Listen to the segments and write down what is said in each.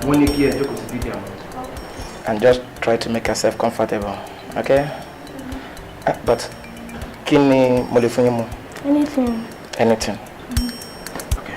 Wọ́n ní kí ẹ jókòó sí fídíò àwọn. And just try to make yourself comfortable, okay? But kí ni mo lè fún yín mu? Anything. Anything. Okay.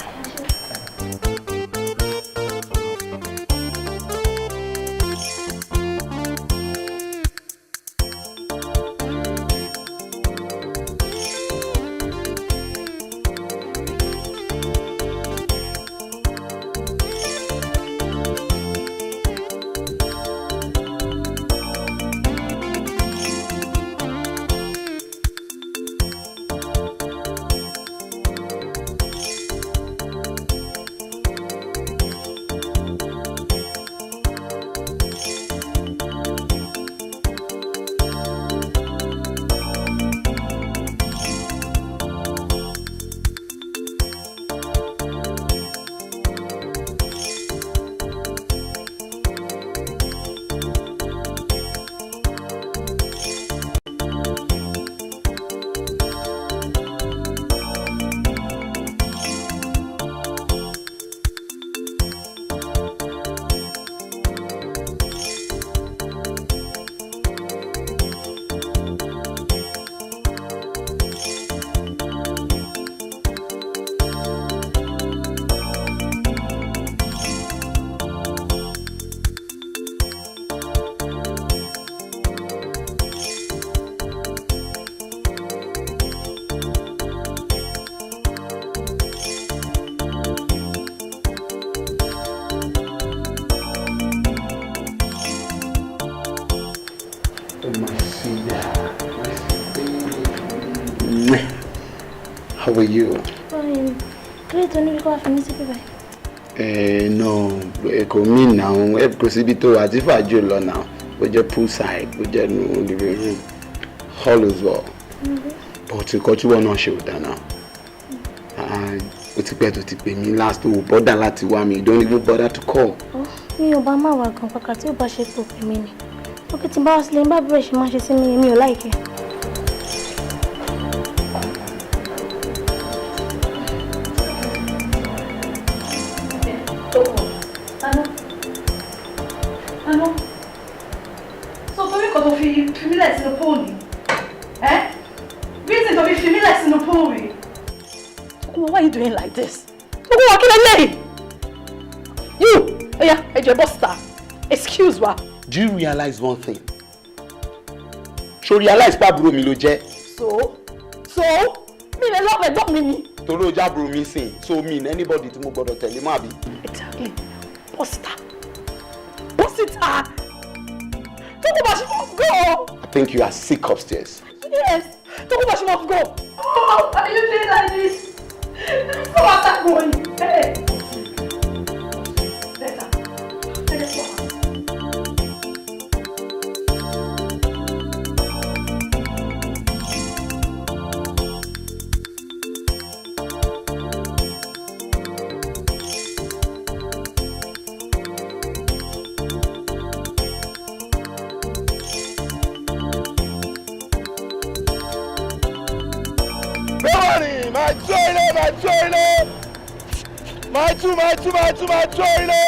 Oh, my sweetheart, my sweet baby. How are you? Fine. Kí ló tó ní kó wá fi mí sí bíbá? Eh, no, kò mí náà, ẹ kò síbi tó wà tí fàájì lọ náà. Bó jẹ́ poolside, bó jẹ́ nu living room, hall as well. But nǹkan tí wọ́n náà ṣe ò dáa náà. Ah, ó ti pẹ́ tó ti pè mí last, o bother láti wá mi, you don't even bother to call. Mi ò bá má wà gan kàkà tí ò bá ṣe pò pè mí ni. Ókè tí n bá wá sílé, bá bẹ̀rẹ̀ ṣe máa ṣe sí mi, mi ò like ẹ̀. Àná. Àná. So torí kan tó fi mílẹ̀ sínú pool ni. Eh? Reason tó fi mílẹ̀ sínú pool rí. Tokunbo, why are you doing like this? Tokunbo, kí lélẹ̀? You! Oya, ẹ jọ̀ọ́, bọ́ síta. Excuse wa. Do you realize one thing? Ṣo realize pé àbúrò mi ló jẹ́? So? Mi lè lọ́ọ̀rẹ́ gbọ́n mi ni. Torí ó jẹ́ àbúrò mi sìn, so mi ní anybody tí mo gbọ́dọ̀ tẹ̀lé mọ́, àbí? Exactly. Bọ́ síta. Bọ́ síta. Tokunbo, she must go. I think you are sick upstairs. Yes. Tokunbo, she must go. Oh, why are you doing like this? Go outside, going. Hey. Better. Better go out. Bẹ́ẹ̀ni, máa jó ilé, máa jó ilé. Máa tú, máa tú, máa tú, máa jó ilé.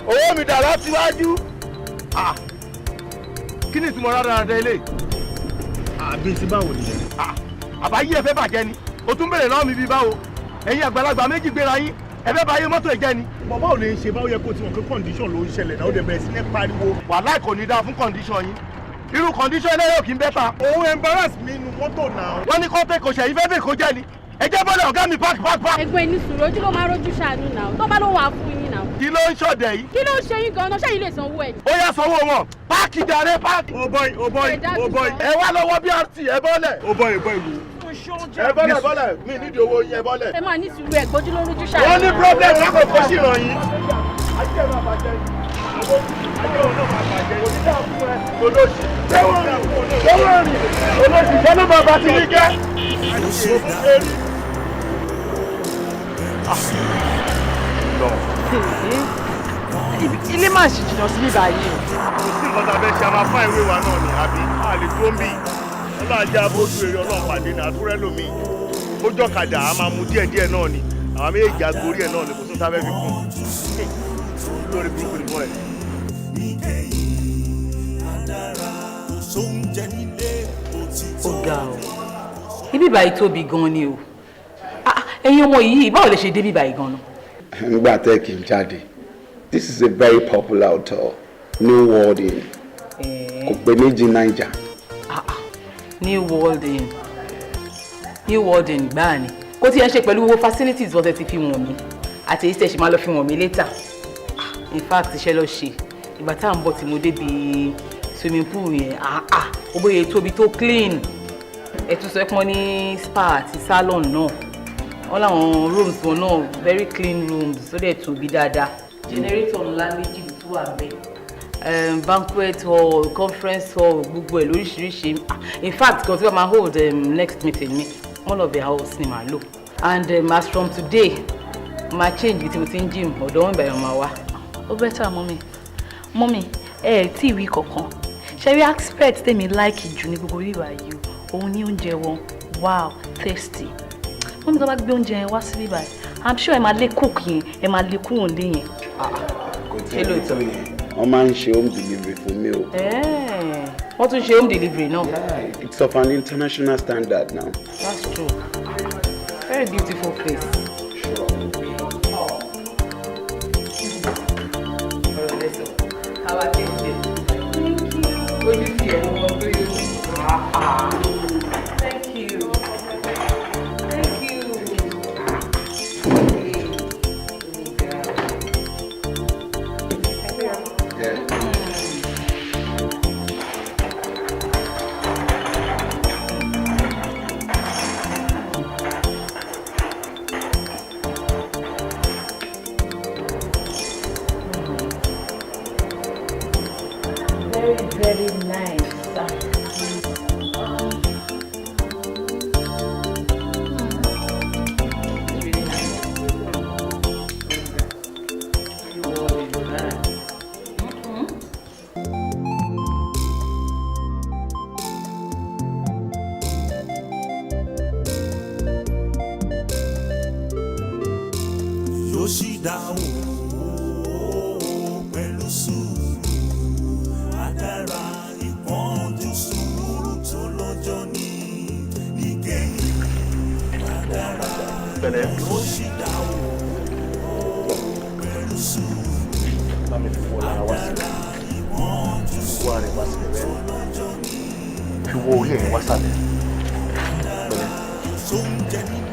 Owó mi dà láti wájú. Ah, kí ni ìtumọ̀ rádaràda ilé? Àbí ti báwo nìyẹn? Ah, àbáyé ẹ fẹ́ bàjẹ́ ni. O tún béèrè lọ́wọ́ mi bíi báwo. Ẹ̀yin àgbàlagbà méjì gbéra yín. Ẹ fẹ́ báyé mọ́tò ẹ̀ jẹ́ ni. Bàbá ò lè ṣe báwo yẹ kó ti mọ̀ pé condition ló ń ṣẹlẹ̀ náà, ó dẹ̀ bẹ̀rẹ̀ sí ní pariwo. Wàláì kò ní dáa fún condition yín. Irú condition ilé yóò kí n better. Òun embarrass mi nu mọ́tò náà. Wọ́n ní kọ́ńtẹ́ kò ṣẹ̀yìn fẹ́ bèè kó jẹ́ ni. Ẹ jẹ́ bọ́lẹ̀ ọ̀gá mi, park, park, park. Ẹgbẹ́ ní sùúrù, ojú ló máa rójú ṣàánú náà tó bá ló wà fún yín náà. Kí ló ń ṣọ̀dẹ̀ yìí? Kí ló ń ṣe yín gan-an? Ṣé yín lè sanwó ẹ̀ ni? Ó yá, sanwó wọn. Park jàre, park. Oh boy, oh boy, oh boy. Ẹ wá lọ́wọ́ BRT, ẹ bọ́lẹ̀. Oh boy, oh boy, wo. Ẹ bọ́lẹ̀, bọ́lẹ̀, mi nídìí owó yín, ẹ bọ́lẹ̀. Ẹ máa ní sùúrù, ẹ̀ gbójú ló rójú ṣàánú. Wọ́n ní problem lákòókò sí ìràn yín. Ajé máa bàjẹ́ yìí. Ajé òun náà máa bàjẹ́ yìí. Onídàá fún ẹ olóṣì. Ṣéwọ̀n rìn, ṣéwọ̀n rìn, olóṣì sẹ́nu bàbá ti ní jẹ́. Ilé máa ṣì jìnnà sí bíbá yìí. Kò sí nǹkan tá a fẹ́ ṣe, a máa fá ìwé wa náà ni, àbí a lè dúró ń bì. Ọlọ́run ajá bójú eré ọlọ́run pàdé ní àtúrẹ́ lómi. Bójú ọ̀kadà, a máa mu díẹ̀díẹ̀ náà ni. Àwọn méjèèjì agorí ẹ̀ náà ni kò tún sábẹ́ fi kún. Lórí burúkú ni fún ẹ. Ó ga o, ibi báyìí tóbi gan ni o. Ah, ẹ̀yin ọmọ yìí, báwo lè ṣe dé bíbáyìí gan náà? Nígbà tẹ́ kì í jáde, this is a very popular hotel, New World Inn. Kò pé méjì Naija. New World Inn, New World Inn gbáà ni. Kó tí ẹ ń ṣe pẹ̀lú gbogbo facilities wọ́n ti fi wọ̀n mí àti èyí tí ẹ ṣe máa lọ fi wọ̀n mí later. Ah, in fact, iṣẹ́ lọ ṣe. Ìgbà tá à ń bọ̀ tí mo débi swimming pool yẹn, ah ah, ó bóyá tóbi tó, clean. Ẹ tún sọ pé wọ́n ní spa àti salon náà. Wọ́n láwọn rooms wọn náà, very clean rooms, ó dẹ̀ tóbi dáadáa. Generator ńlá méjì tó wà bẹ́ẹ̀, banquet hall, conference hall, gbogbo ẹ̀ lóríṣiríṣi. Ah, in fact kan tí wọ́n máa hold next meeting mi, one of the halls ni màá lò. And as from today, máa change ibi tí mo ti ń gym, ọ̀dọ̀ wọn ìbàyọ̀ máa wá. Ó better, mummy. Mummy, ẹ ẹ̀ tí ì rí kankan ṣe rí. Aspect tèmi like jù ní gbogbo rírà yìí o, òun ní oúnjẹ wọn. Wow, tasty. Mummy, tó bá gbé oúnjẹ yẹn wá sí bíbá yìí, I'm sure ẹ máa lé cook yẹn, ẹ máa lé kúrò nílé yẹn. Ṣé lóòótọ́? Wọ́n máa ń ṣe home delivery fún mi o. Wọ́n tún ṣe home delivery náà. Yeah, it's of an international standard now. That's true. Very beautiful place. Ọ̀rọ̀ lẹ́sọ̀ káwá tẹ̀sí ojú ti ẹ̀ wọ́n tó yẹ. Thank you. Thank you. Yeah. Very, very nice. It's really nice. You all is nice. Yóò sì dáhùn pẹ̀lú sùúrù adára ìpọ́njú, sùúrù tó lọ́jọ́ ní níkẹyìn adára. Pẹ̀lẹ́. Yóò sì dáhùn pẹ̀lú sùúrù. Bá mi fi wọ lára wá sílẹ̀. Fi wọ ara ẹ̀ wá sílẹ̀ bẹ́ẹ̀. Fi wọ orí ẹ̀ wá sálẹ̀. Pẹ̀lẹ́.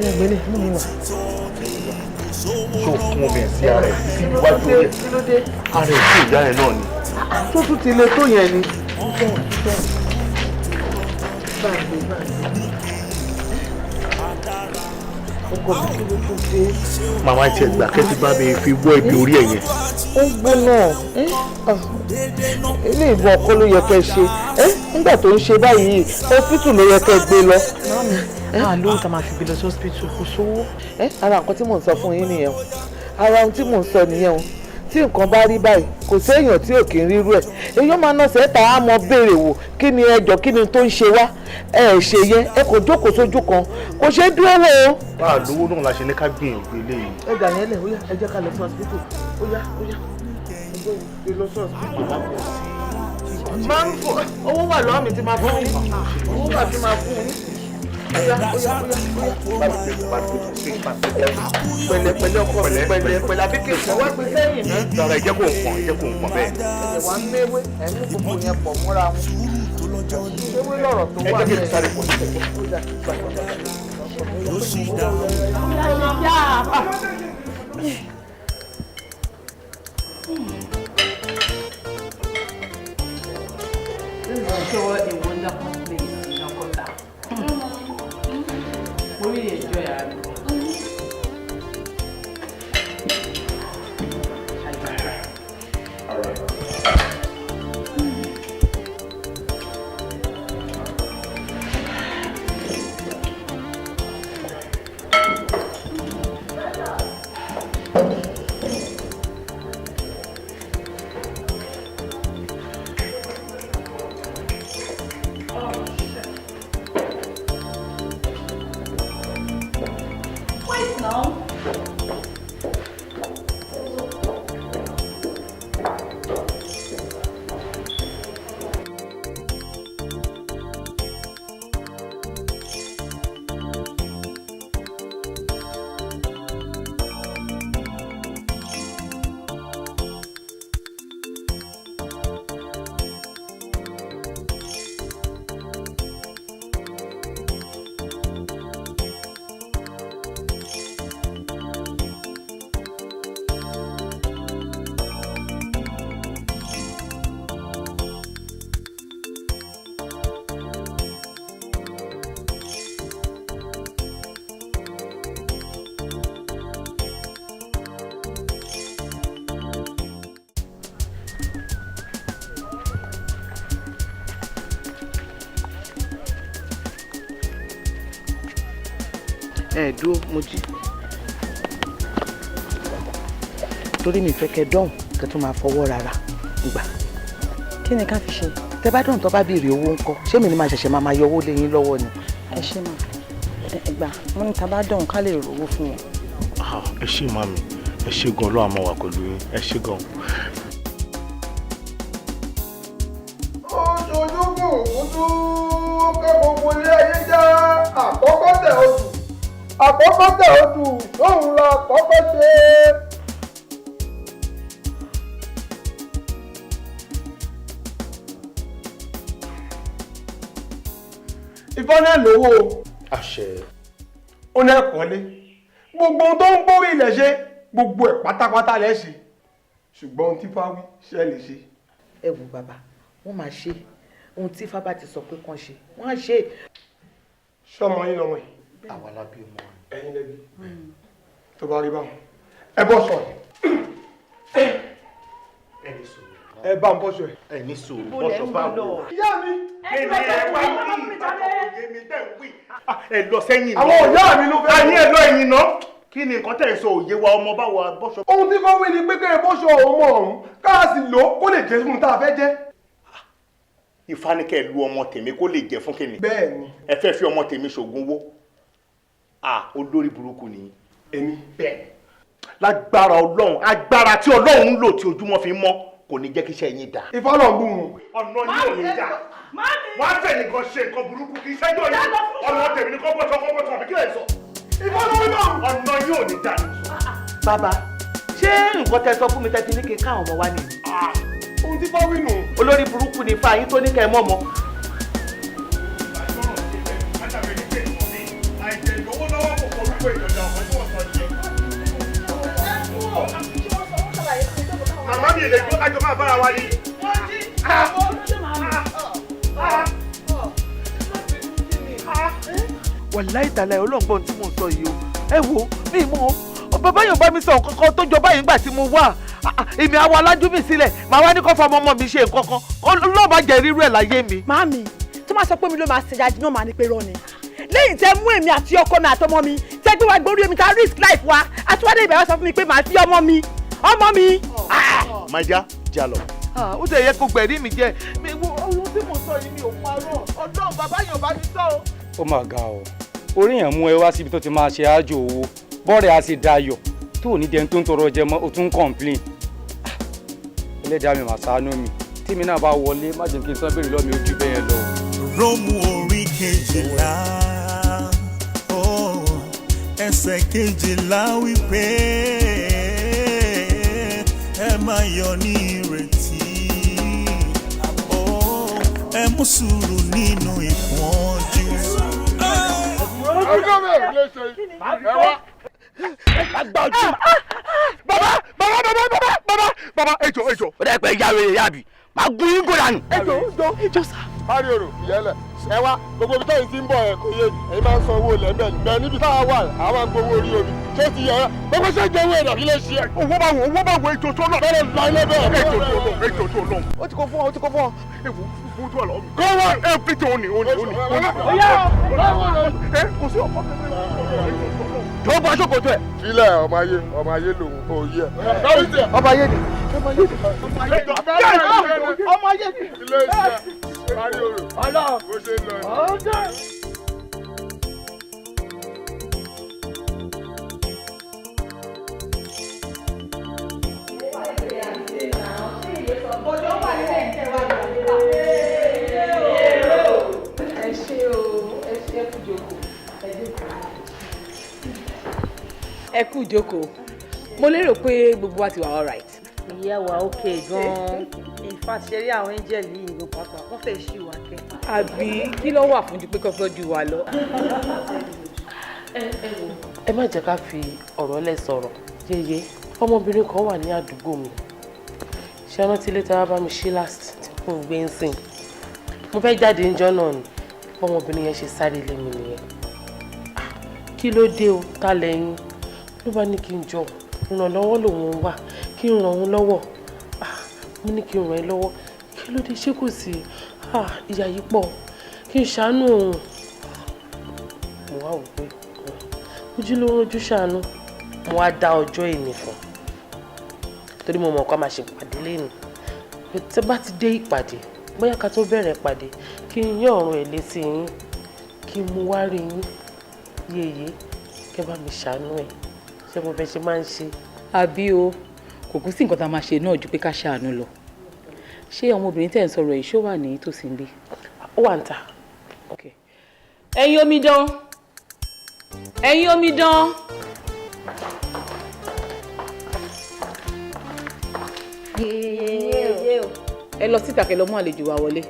Ẹ gbélé mú mi wá. Ṣé o fún omi ẹ̀ sí ara ẹ̀ sí iwájú orí ẹ̀? Kí ló dé? Ara ẹ̀ sí ìyá ẹ̀ náà ni. Tó tún ti le tó yẹn ni. Ọkọ mi, kí ló tún dé? Màmá tiẹ̀ gbà kẹ́ ti bá mi fi wọ́ ibi orí ẹ̀ yẹn. Ó gbóná. Ilé ìbọn ọkọ ló yẹ kẹ́ ṣe nígbà tó ń ṣe báyìí, hospital ló yẹ kẹ́ gbé lọ. Ah, lówó tá a máa fi gbé lọ sí hospital, kò sówó. Ara nǹkan tí mò ń sọ fún yín nìyẹn o. Ara ohun tí mò ń sọ nìyẹn o. Tí nǹkan bá rí báyìí, kò séèyàn tí ò kì í rírú ẹ̀. Èèyàn máa nọ́ọ̀sì ẹ̀ta á mọ béèrè wò, kí ni ẹjọ́, kí ni tó ń ṣe wá? Ẹ ẹ̀ ṣe yẹn, ẹ kò jókòó sójú kan, kò ṣeé dúró wò ó. Bá a lówó náà la ṣe ní ká gbìyànjú eléyìí. Ẹ gbà yẹn lẹ̀. Ó yá, ẹ jẹ́ ká lọ sí hospital. Ó yá, ó yá, ẹ lọ sí hospital. Máa ń fọ owó wà lọ́wọ́ mi tí máa fún yín, owó wà tí máa fún yín. Ó yá, ó yá, ó yá, ó yá. Pẹ̀lẹ́ pẹ̀lẹ́, ọkọ mi, pẹ̀lẹ́ pẹ̀lẹ́. Àbí kí n wá gbé sẹ́yìn mi. Rárá, ẹ jẹ́ kó ń pọ̀n, ẹ jẹ́ kó ń pọ̀n bẹ́ẹ̀. Ẹ wá ń méwé, ẹ mú gbogbo yẹn pọ̀ múra wọn. Ewé lọ̀rọ̀ tó Ẹ wà jẹ́ kí n bẹ́ẹ̀. sáré pọ̀ sí. Ó dà, gbà, gbà, gbà. Yóò sì dáhùn. This is sure a wonderful place in Okota. Mo really enjoy ara mi. Ẹ dúró, mo jí torí mi fẹ́ kẹ́ dọ́hùn kẹ́ tún máa fọwọ́ rárá gbà. Kí ni ká fi ṣe? Tẹ bá dọ̀hùn tó bá béèrè owó ńkọ́, ṣé mi ni máa ṣẹ̀ṣẹ̀ máa yọ owó lé yín lọ́wọ́ ni? Ẹ ṣe mà, ẹ gbà. Wọn ní tá bá dọ̀hùn ká lè rówó fún wọn. Ẹ ṣé màmí, ẹ ṣé gan, Ọlọ́run á máa wà pẹ̀lú yín, ẹ ṣé gan. Ó ṣojú kùrùkùtù kẹ́ gbogbo ilé ayé já. Àkọ́kọ́ tẹ̀ oṣù, àkọ́kọ́ tẹ̀ oṣù tóun la kọ́kọ́ ṣe. Ifá náà lówó o. Àṣẹ. Ó náà kọ́lé, gbogbo ohun tó ń borí ilẹ̀ ṣe, gbogbo ẹ̀ pátápátá lẹ̀ ṣe, ṣùgbọ́n ohun tí Ifá wí ṣe lè ṣe. Ẹ wo bàbá, wọ́n máa ṣe ohun tí Ifá bá ti sọ pé kàn ṣe, wọ́n á ṣe. Ṣọmọ yín lọmọ yìí? Àwa la bí ọmọ. Ẹ̀yin lẹbi tó bá rí báwọn, ẹ bọ́ sọ ẹ. Ẹ ní sùúrù. Ẹ bá ń bọ́sọ̀ ẹ. Ẹ ní sùúrù, bọ́sọ̀ báwo. Ìyá mi. Ẹ lọ sẹ́yìn náà. Àwọn ìyá mi ló fẹ́. A ní ẹ lọ ẹ̀yìn náà. Kí ni nǹkan tẹ̀ ń sọ òye wa, ọmọ báwo bọ́sọ̀. Ohun tí fọwọ́ ni pé kẹ́ ẹ bọ́sọ̀ ọmọ ọ̀hún ká sì lò ó kó lè jẹ́ fún tá a fẹ́ jẹ́. Ifá ní kẹ́ ẹ lu ọmọ tèmi kó lè jẹ́ fún kíni. Bẹ́ẹ̀ni. Ẹ fẹ́ fi ọmọ tèmi ṣògùn owó. Olórí burúkú ni. Èmi. Bẹ́ẹ̀ lágbára Ọlọ́run, agbára tí Ọlọ́run ń lò tí ojúmọ́ fi mọ́ kò ní jẹ́ kí iṣẹ́ yín dà. Ifá lọ ń bú wọn. Ọ̀nà yìí ò ní dà. Wọ́n á fẹ́ nìkan ṣe nǹkan burúkú kì í ṣẹ́jọ́ yìí. Ọ̀nà tèmi ni kọ́ bọ́sọ̀ kọ́ bọ́sọ̀ àbí kí lè sọ. Ifá lọ ń bọ̀. Ọ̀nà yìí ò ní dà. Bàbá, ṣé nǹkan tẹ sọ fún mi tẹ fi ní kí n káwọn ọmọ wa nìyí? Ohun tí Ifá wí nù. Olórí burúkú ni Ifá yín tó ní kẹ́ ẹ mọ́ ọmọ. Màmá mi lè gbọ́ kájọ máa bára wa ni. Wàláì tàlàyé, ọlọ́ngbọ́n tí mò ń sọ yìí o. Ẹ wo mi mọ̀ ọ́, bàbá yóò bá mi sọ nǹkan kan tó jọ báyìí nígbà tí mo wà. Èmi àwọn alájú mi sílẹ̀, màá wá ní kó fọmọ ọmọ mi ṣe nǹkan kan, ọlọ́ọ̀bá jẹ́ rírú ẹ̀ láyé mi. Màámi, tó máa sọ pé mi ló máa ṣèjà jiná, màá ní pé rọ ni. Lẹ́yìn tẹ́ mú èmi àti ọkọ mi àtọmọ mi tẹ́ gbé wa gbórí omi ta risk life wa, àtiwádé ìbẹ̀rẹ̀ sọ fún mi pé màá fi ọmọ mi ọmọ mi. My dear, jalọ. Ó tẹ̀ yẹ kó gbẹ̀rí mi jẹ́ mi wo ohun tí mo sọ yìí, mi ò parọ́. Ọlọ́run, bàbá yóò bá mi sọ o. Ó mà ga ọ, orí yẹn mú ẹ wá síbi tó ti máa ṣe ájò owó bọ́ọ̀rẹ́ á sì dayọ̀ tó ò ní dẹni tó ń tọrọ jẹ mọ́, o tún ń complain. Ẹlẹ́dàá mi mà ṣàánú mi, tèmi náà bá wọlé má jẹ́ kí n tán béèrè lọ́mi ojú bẹ́ẹ̀ lọ. Róòmù orí 12, ẹsẹ̀ 12 wípé ẹ máa yọ̀ ní ìrètí, ẹ mú sùúrù nínú ìpọ́njú. Bàbá, bàbá, bàbá, bàbá, bàbá, bàbá, ejò, ejò. Ó dẹ́ pẹ́ yàrá yàbí, màá gún yín gòdànù. Ejò, ejò, ejò sá. Parí òrò ìyẹlẹ ẹ wá, gbogbo ibi tẹ́yìn tí ń bọ̀ ẹ̀ kò yé mi, ẹ̀yin máa ń san owó ilẹ̀ bẹ́ẹ̀ ni bẹ́ẹ̀ níbi táwa wà àwọn máa ń gbowó orí omi, ṣé ó ti yẹ ẹ gbogbo ṣé ìjọ owó ẹ̀dà kí ló ṣe ẹ. Owó bá wò, owó bá wò, ejò tó lọ. Bẹ́ẹ̀ lọ ilé bẹ́ẹ̀. Ejò tó lọ, ejò tó lọ. Ó ti kó fún ọ, ó ti kó fún ọ. Ewu owó tó wà lọ́wọ́ mi. Kó wá ẹ fi tó ní òní òní. Ẹ kò sí ọkọ. Tó bọ́ ṣòkòtò ẹ̀. Filẹ̀ ọmọ ayé, ọmọ ayé lòun kò yẹ. Ọmọ ayé ni, ọmọ ayé ni, ọmọ ayé ni. Ilé iṣẹ́ parí òrò. Ọlọ́run. Bó ṣe ń lọ ni. Ọjọ́. Ẹ ṣé o, ẹ ṣé, ẹ kú jókòó, ẹ jókòó. Ẹ kú jókòó. Mo lérò pé gbogbo wa ti wà alright. Ìyá wa okay gan-an. In fact, ṣe rí àwọn angel yìí gan pàápàá, wọ́n fẹ́ ṣì wá kẹ́. Àbí kí ló wà fún ju pé kọ́kọ́ ju wa lọ? Ẹ má jẹ́ ká fi ọ̀rọ̀ lẹ̀ sọ̀rọ̀ yeye. Ọmọbìnrin kan wà ní àdúgbò mi, ṣé rántí ilé tí wàá bá mi ṣí last tí mo gbé ń sìn, mo fẹ́ jáde níjọ́ náà ni ọmọbìnrin yẹn ṣe sáré lé mi nìyẹn. Kí ló dé o, ta lẹ́yìn? Ló bá ní kí n jọ ìrànlọ́wọ́ lòun wà, kí n ràn òun lọ́wọ́. Mo ní kí n ràn ẹ́ lọ́wọ́, kí ló dé, ṣé kò sí? Ìyà yìí pọ̀, kí n ṣàánú òun. Mo wá wò pé Ojú ló rojú ṣàánú. Mo wá dá ọjọ́ ìní fún torí mo mọ̀ kó a máa ṣe ìpàdé lẹ́nu. Tí bá ti dé ìpàdé, bóyá ká tó bẹ̀rẹ̀ ìpàdé, kí n yán ọ̀run ẹ̀ létí yín, kí n mú wá rí yín yéye, kẹ́ bá mi ṣàánú ẹ̀. Ṣé mo bẹ ṣe máa ń ṣe? Àbí o, kò kú sí nǹkan tá a máa ṣe náà ju pé ká ṣàánú lọ. Ṣé ọmọbìnrin tẹ̀ ń sọ̀rọ̀ yìí, ṣó wà ní tòsí níbí? Ó wà ń ta. Ẹ̀yin omidan, ẹ̀yin omidan. Ẹ lọ síta, kẹ́ lọ mú àlejò wa wọlé.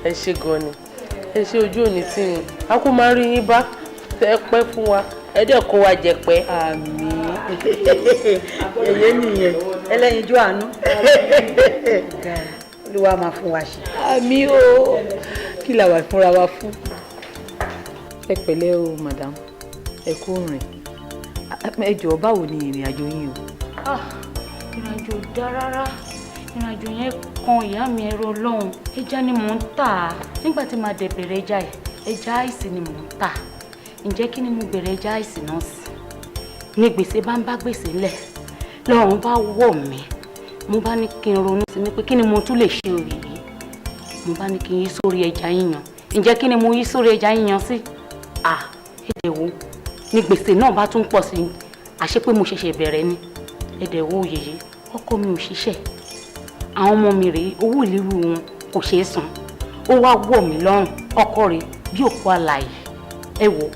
Ẹ ṣe gan ni, ẹ ṣe, ojú òní tí yín a kó máa rí yín bá ẹ pẹ́ fún wa, ẹ dẹ̀ kó wa jẹ pẹ́. Àmín. Èyí nìyẹn, ẹlẹ́yinjú àánú, Olúwa máa fún wa ṣe. Àmín o. Kí la wà fúnra wa fún? Ẹ pẹ̀lẹ́ o, madam, ẹ kú rìn. Ẹ jọ̀ọ́, báwo ni ìrìn àjò yín o? Ah, ìrìnàjò ò dáa rárá. Ìrìnàjò yẹn kan ìyá mi, ẹ̀rọ ọlọ́run. Ẹja ni mò ń tà á. Nígbà tí màá dẹ̀ bẹ̀rẹ̀ ẹja yìí, ẹja ice ni mò ń tà. Ǹjẹ́ kí ni mo bẹ̀rẹ̀ ẹja ice náà sí ní? Gbèsè bá ń bá gbèsè lẹ̀, lọ́run bá wọ̀ mí. Mo bá ní kí n ronú sí mi pé kí ni mo tún lè ṣe òrì yìí. Mo bá ní kí n yí sórí ẹja yíyan. Ǹjẹ́ kí ni mo yí sórí ẹja yíyan sí? À ẹ̀dẹ̀ wo ni gbèsè náà bá tún pọ̀ sí i. Àṣé pé mo ṣẹ̀ṣẹ̀ bẹ̀rẹ̀ ni. Ẹ̀dẹ̀ wo yèyé, ọkọ mi ò ṣiṣẹ́, àwọn ọmọ mi rèé, owó ìléwu wọn kò ṣeé san. Ó wá wọ̀ mí lọ́rùn, ọkọ rẹ̀ bí òkú alààyè. Ẹ wò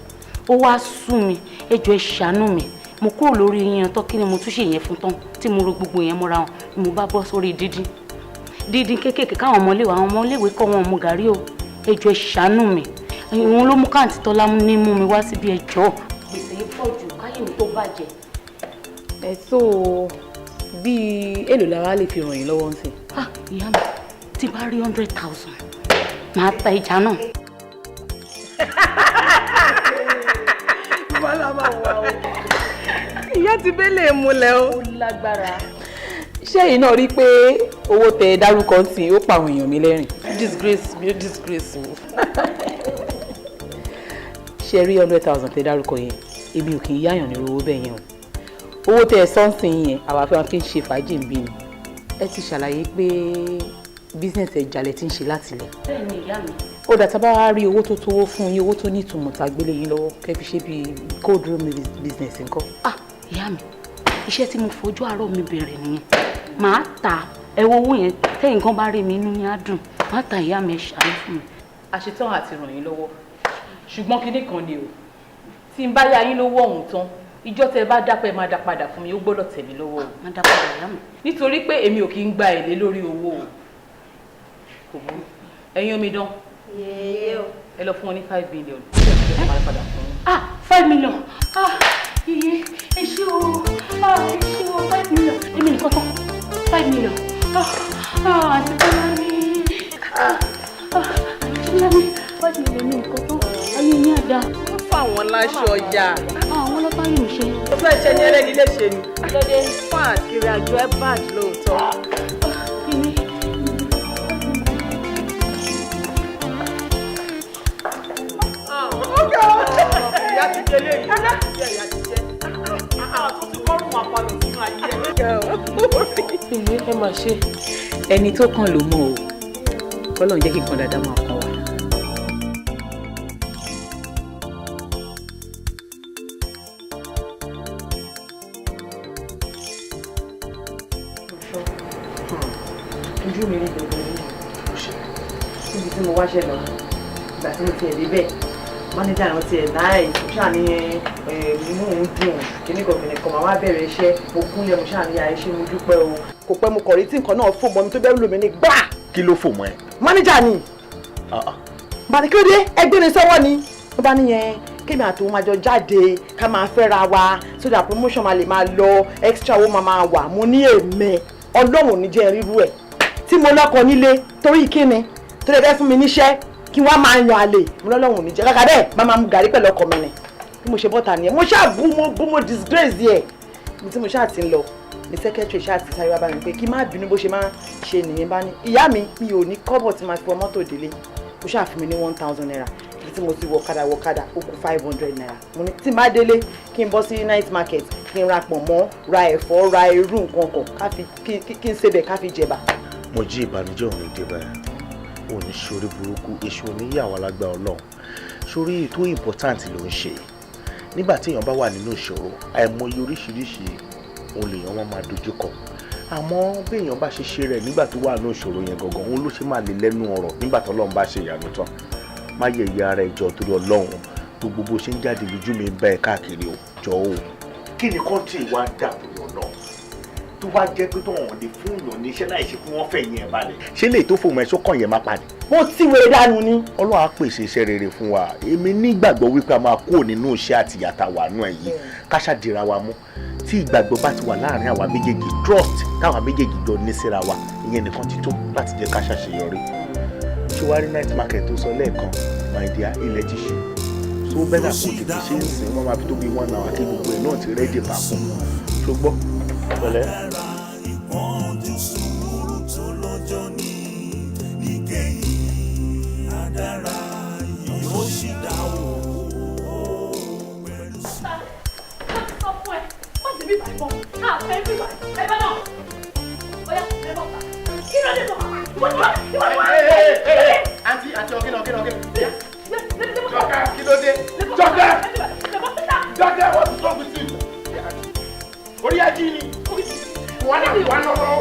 ó, wá sú mi. Ẹ jọ̀ọ́, ẹ ṣàánú mi. Mo kúrò lórí yíyan tán, kí ni mo tún ṣe yẹn fún tán tí mo ro gbogbo yẹn mọ́ra wọn ni mo bá bọ́ sórí dídín. Dídín kéékèèké káwọn ọmọléèwé, àwọn ọmọléèwé kọ́ wọn mú gàrí o. Ẹ jọ̀ọ́, ẹ ṣàánú mi. Òun ló mú káàntì Tọ́lá ní mú mi wá síbi. Ẹ jọ̀ọ́, gbèsè yìí pọ̀ jù, káyé mi tó bàjẹ́. Ẹ tó bíi èlò la wá lè fi ràn yín lọ́wọ́ ń sìn? Ah, ìyá mi, tí bá rí 100,000, màá ta ẹja náà. Bọ́lá máa wà o. Ìyá ti bẹ́lẹ̀ múlẹ̀ o. Ó lágbára. Ṣé ẹ̀yin náà rí i pé owó tẹ ẹ dárúkọ ń sìn, ó pa àwọn èèyàn mi lẹ́rìn? Disgrace mi, ó disgrace mi. Ṣe rí 100,000 tẹ dárúkọ yẹn, èmi ò kì í yáyàn ní owó bẹ́ẹ̀ yẹn o. Owó tẹ ẹ sọ́ǹsìn yẹn, àwa fẹ́ wọn fi ń ṣe fàájì ń bí ni. Ẹ ti ṣàlàyé pé business ẹja lẹ ti ń ṣe láti ilẹ̀. Bẹ́ẹ̀ ni, ìyá mi. Ó dà, tá bá wá rí owó tó tówó fún yín, owó tó ní ìtumọ̀ tá a gbélé yín lọ́wọ́, kẹ́ fi ṣe bíi cold room business ńkọ́? Ah, ìyá mi, iṣẹ́ tí mo fojú àárọ̀ mi bẹ̀rẹ̀ nìyẹn. Màá ta. Ẹ wo owó yẹn, tẹ́yìn kan bá rí mi, inú yín á dùn. Màá ta, ìyá mi, ẹ ṣàánú fún mi. A ṣetán àti ràn yín lọ́wọ́, ṣùgbọ́n kinní kan ni o: tí n bá yá yín lówó ọ̀hún tán, ìjọ́ tẹ bá dápẹ́ máa dá padà fún mi, ó gbọ́dọ̀ tẹ̀ mí lọ́wọ́ o. Má dá padà, ìyá mi. Nítorí pé èmi ò kì í gba èlé lórí owó o. Kò burú. Ẹ̀yin omidan, ẹ lọ fún wọn ní 5 million. Ẹ máa padà fún yín. Ah, 5 million! Ah, iye, ẹ ṣé o! Ah, ẹ ṣé o! 5 million, èmi nìkan tán, 5 million! Ah, ah, àti Bọ́lá mi! Ah, ah, àti Bọ́lá mi! 5 million mi nìkan tán, ayé yín àdá. Wọ́n fà wọ́n láṣọ yà. Àwọn ọlọ́pàá yìí ń ṣe. Ó fẹ́ ṣe ní ẹlẹ́ni léṣe ni. Lóde fat, ìrìn àjò ẹ bad lóòótọ́. Ìyá ti jẹ léyìí. Ìyá ti jẹ. Àwọn tó ti kọ́rùn àpalọ̀ sínú ayé ẹ̀. Èyí ẹ máa ṣe. Ẹni tó kàn ló mọ̀ o. Kọ́lọ́n jẹ́ kí nǹkan dáadáa máa kàn wá. Ojú mi rí gbogbo yìí níbi tí mo wáṣẹ́ lọ. Ìgbà tí mo tiẹ̀ débẹ̀, mánéjà náà tiẹ̀ náà mo ṣáà ní inú òun dùn, kíní kan kíní kan, màá wá bẹ̀rẹ̀ iṣẹ́. Mo kúnlẹ̀, mo ṣáà ní àìṣe, mo dúpẹ́ o. Kò pẹ́, mo kọ̀ rí tí nǹkan náà fò mọ́ mi tó bẹ́ẹ̀ lù mí ní gbà. Kí ló fò mọ́ ẹ? Mánéjà ni. Bàtí kí ló dé, ẹgbẹ́ mi sọ́wọ́ ni wọ́n bá níyẹn, kémi àtòun máa jọ jáde, ká máa fẹ́ra wa, so that promotion máa lè máa lọ, extra owó máa máa wà. Mo ní èmi Ọlọ́run ò ní jẹ́ ríru ẹ̀ tí mo lọ́kọ nílé. Torí kíni? Torí ẹ fẹ́ fún mi níṣẹ́ kí wọ́n máa yan àlè? Mo lọ́lọ́run ò ní jẹ́. Kàkà bẹ́ẹ̀, máa máa mu gàrí pẹ̀lú ọkọ mi ni. Bí mo ṣe bọ́ta nìyẹn, mo ṣáà bú, mo bú, mo disgrace yẹ. Ibi tí mo ṣáà ti ń lọ ní secretary ṣáà ti sáré wá bá mi pé kí má bínú, bó ṣe máa ṣe nìyẹn. Bá ní ìyá mi, mi ò ní kọ́bọ̀ tí máa fi wọ mọ́tò délé. Ó ṣáà fún mi ní ₦1,000. Ibi tí mo ti wọ ọ̀kadà, wọ ọ̀kadà, ó kù ₦500. Mo ní tí n bá délé, kí n bọ́ sí night market, kí n ra pọ̀nmọ́, ra ẹ̀fọ́, ra irú nǹkan kan, ká fi kí n sebẹ̀, ká fi jẹ̀bà. Mo jí ìbànújẹ́ òun ní dé báyìí, ò ní ṣorí burúkú, èṣù oníyàwó alágbá Ọlọ́run. Sórí tó important ló ń ṣe. Nígbà tí èèyàn bá wà nínú ìṣòro, àìmọye oríṣiríṣi òun lèèyàn wọn máa dojú kọ. Àmọ́ bí èèyàn bá ṣe ṣe rẹ̀ nígbà tó wà nínú ìṣòro yẹn gangan, òun ló ṣe máa lè lẹ́nu ọ̀rọ̀ nígbà tó Ọlọ́run bá ṣe ìyanu tán. Má yẹ̀yẹ́ ara ẹ̀ jọ, torí Ọlọ́run. Gbogbo bó ṣe ń jáde lójú mi ń bá ẹ káàkiri o, jọ o. Kí ni country wa dà, torí Ọlọ́run, tó wá jẹ́ pé tó wọn lè fún èèyàn níṣẹ́ láì ṣe pé wọ́n fẹ̀ yẹn balẹ̀? Ṣé lè tó fòun ẹ̀ sókàn yẹn má padì? Mo ti wèrè dànù ni. Ọlọ́run á pèsè iṣẹ́ rere fún wa. Èmi nígbàgbọ́ wípé a máa kúrò nínú iṣẹ́ àti ìyàtà wà nù ẹ̀ yìí. Ká ṣàdìra wa mú. Tí ìgbàgbọ́ bá ti wà láàrin àwa méjèèjì, trust táwa méjèèjì jọ ní síra wa, ìyẹn nìkan ti tó láti jẹ́ ká ṣàṣeyọrí. Ṣé wàá rí night market tó sọ lẹ́ẹ̀kan, my dear? Ilẹ̀ ti ṣú, so better kó tètè ṣe ń sìn. Wọ́n máa fi tó bí one hour kí gbogbo ẹ̀ náà ti ready papọ̀. Ṣùgbọ́n pẹ̀lẹ́. Ìpọ́njú, sùúrù tó lọ́jọ́ ní níkẹyìn, adára yóò sì dá o. Pẹ̀lú Sọ fún ẹ, má ti bí báyìí mọ́, àfẹ́ bí báyìí, ẹ bá náà. Ọ̀yá, ẹ bọ̀ ta. Kí ló dé tó? Ìwọ ni wọ́n, ìwọ ni wọ́n. Àǹtí, àǹtí, ọ̀kìnà, ọ̀kìnà, ọ̀kìnà. Jọkẹ́, kí ló dé? Jọkẹ́, Jọkẹ́, what is wrong with you? Orí ají ni. Wọ́n náà wà lọ́wọ́.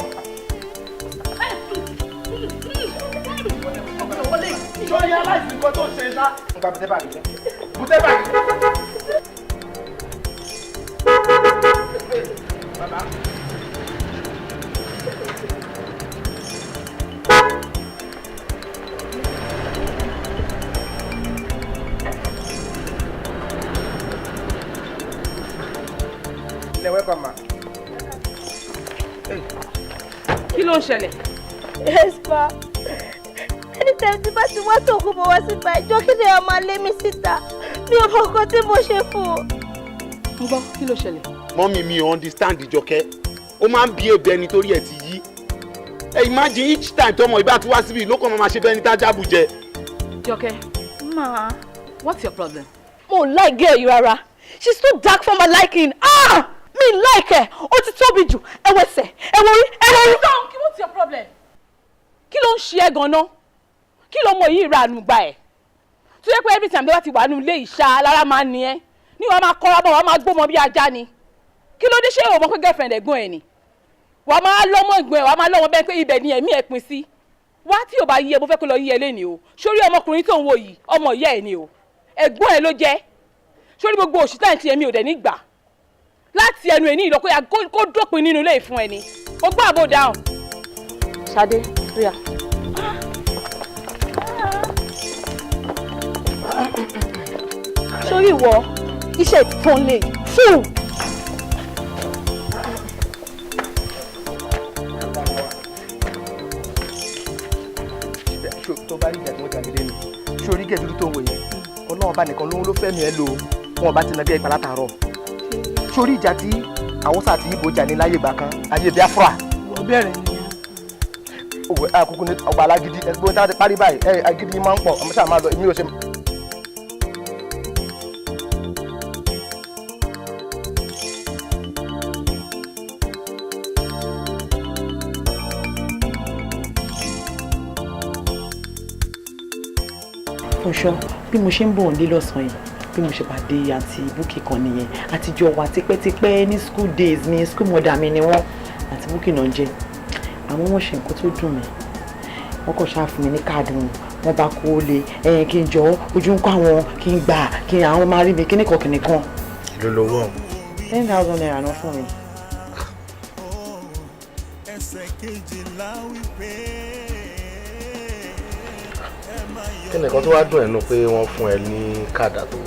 Sọ́rí aláìsí nǹkan tó ṣe sá. Nǹkan bùtẹ́ bàgì jẹ́. Bùtẹ́ bàgì. Bàbá. Ilẹ̀, welcome, ma. Kí ló ń ṣẹlẹ̀? Yes, ma. Anytime tí bá ti wá tó kú bọ̀ wá síta, ìjọ kí ni ọmọ lé mi síta? Mi ò mọ nǹkan tí mo ṣe fún un. Ń gbọ́, kí ló ṣẹlẹ̀? Mummy mi ò understand Jọkẹ́. Ó máa ń bí ebi ẹni torí ẹ̀ ti yí. Ẹ imagine, each time tọmọ ìbá tí wá síbi ló kàn máa ṣe bẹ́ẹ̀ ní tájábù jẹ. Jọkẹ́. Ma. What's your problem? Mo ò like girl yìí rárá. She's too dark for my liking. Ah! Mi like ẹ̀, ó ti tóbi jù, ẹ wẹsẹ̀, ẹ wo orí, ẹ wo orí. Kí, what's your problem? Kí ló ń ṣe ẹ́ gan-an? Kí ló mọ yìí ra ànúgbà ẹ̀? Tó yẹ pé every time tó bá ti wà nínú ilé ìṣá lára máa ń ní ẹ́. Ní wàá máa kọ́ra bọ̀, wàá máa gbómọ bí ajá ni. Kí ló dé? Ṣé o mọ̀ pé girlfriend ẹ̀gbọ́n ẹ̀ ni? Wàá máa lọ́mọ ìgbọ́n ẹ̀, wàá máa lọ́mọ bẹ́ẹ̀ pé ibẹ̀ ni ẹ̀mí ẹ̀ pin sí. Wá, tí ò bá yí ẹ, mo fẹ́ kó lọ yí ẹ lénìí o. Sórí ọmọkùnrin tó ń wo yìí, ọmọ ìyá ẹ̀ ni o. Ẹ̀gbọ́n ẹ̀ ló jẹ́. Sórí gbogbo òṣì táyì tí èmi ò dẹ̀ ní gbà láti ẹnu ẹ̀ ní ìlọ kó dópin nínú ilé ìfún ẹni. Ó gbọ́ àbò dáhùn. Ṣadé, ríà. Sórí ìwọ, iṣẹ́ ti tán lé fún. Tó bá rí ìjà tí wọ́n jà mí lẹ́nu, sórí gẹ̀ẹ́dúdú tó ń wò yẹn, Ọlọ́run bá nìkan lóhun ló fẹ́mi ẹ lò. Wọn bá ti nàgẹ́ ìpàlà tààrọ̀. Sórí ìjà tí Haúsá àti Ìgbò jà ní láyé ìgbà kan, ayé Biafra. Wọ́n bẹ̀rẹ̀ nìyẹn. Òwe àkókò ní ọgbà alágídí ẹgbẹ́ tí wọ́n ti parí báyìí, ẹ agídí máa ń pọ̀. Ọmọ sáà máa lọ, èmi ò ṣe. Fúnṣọ́, bí mo ṣe ń bọ̀ nílé lọ́sàn-án yìí, bí mo ṣe pàdé àǹtí Búkì kan nìyẹn. Àtijọ́ wa tipẹ́tipẹ́ ní school days mi, school mother mi ni wọ́n. Àǹtí Búkì náà jẹ́. Àmọ́ wọ́n ṣe nǹkan tó dùn mí. Wọ́n kàn ṣáà fún mi ní káàdì wọn. Wọ́n bá kó lè ẹ̀yìn kí n jọ ojú ń kọ́ àwọn kí n gbà kí àwọn máa rí mi kíníkan kíníkan. Èló lowó ọ̀hún? ₦10,000 náà fún mi. Ẹsẹ̀ kejìlá wípé Kí ni nǹkan tó wá dùn ẹnu pé wọ́n fún ẹ ní káàdà tó?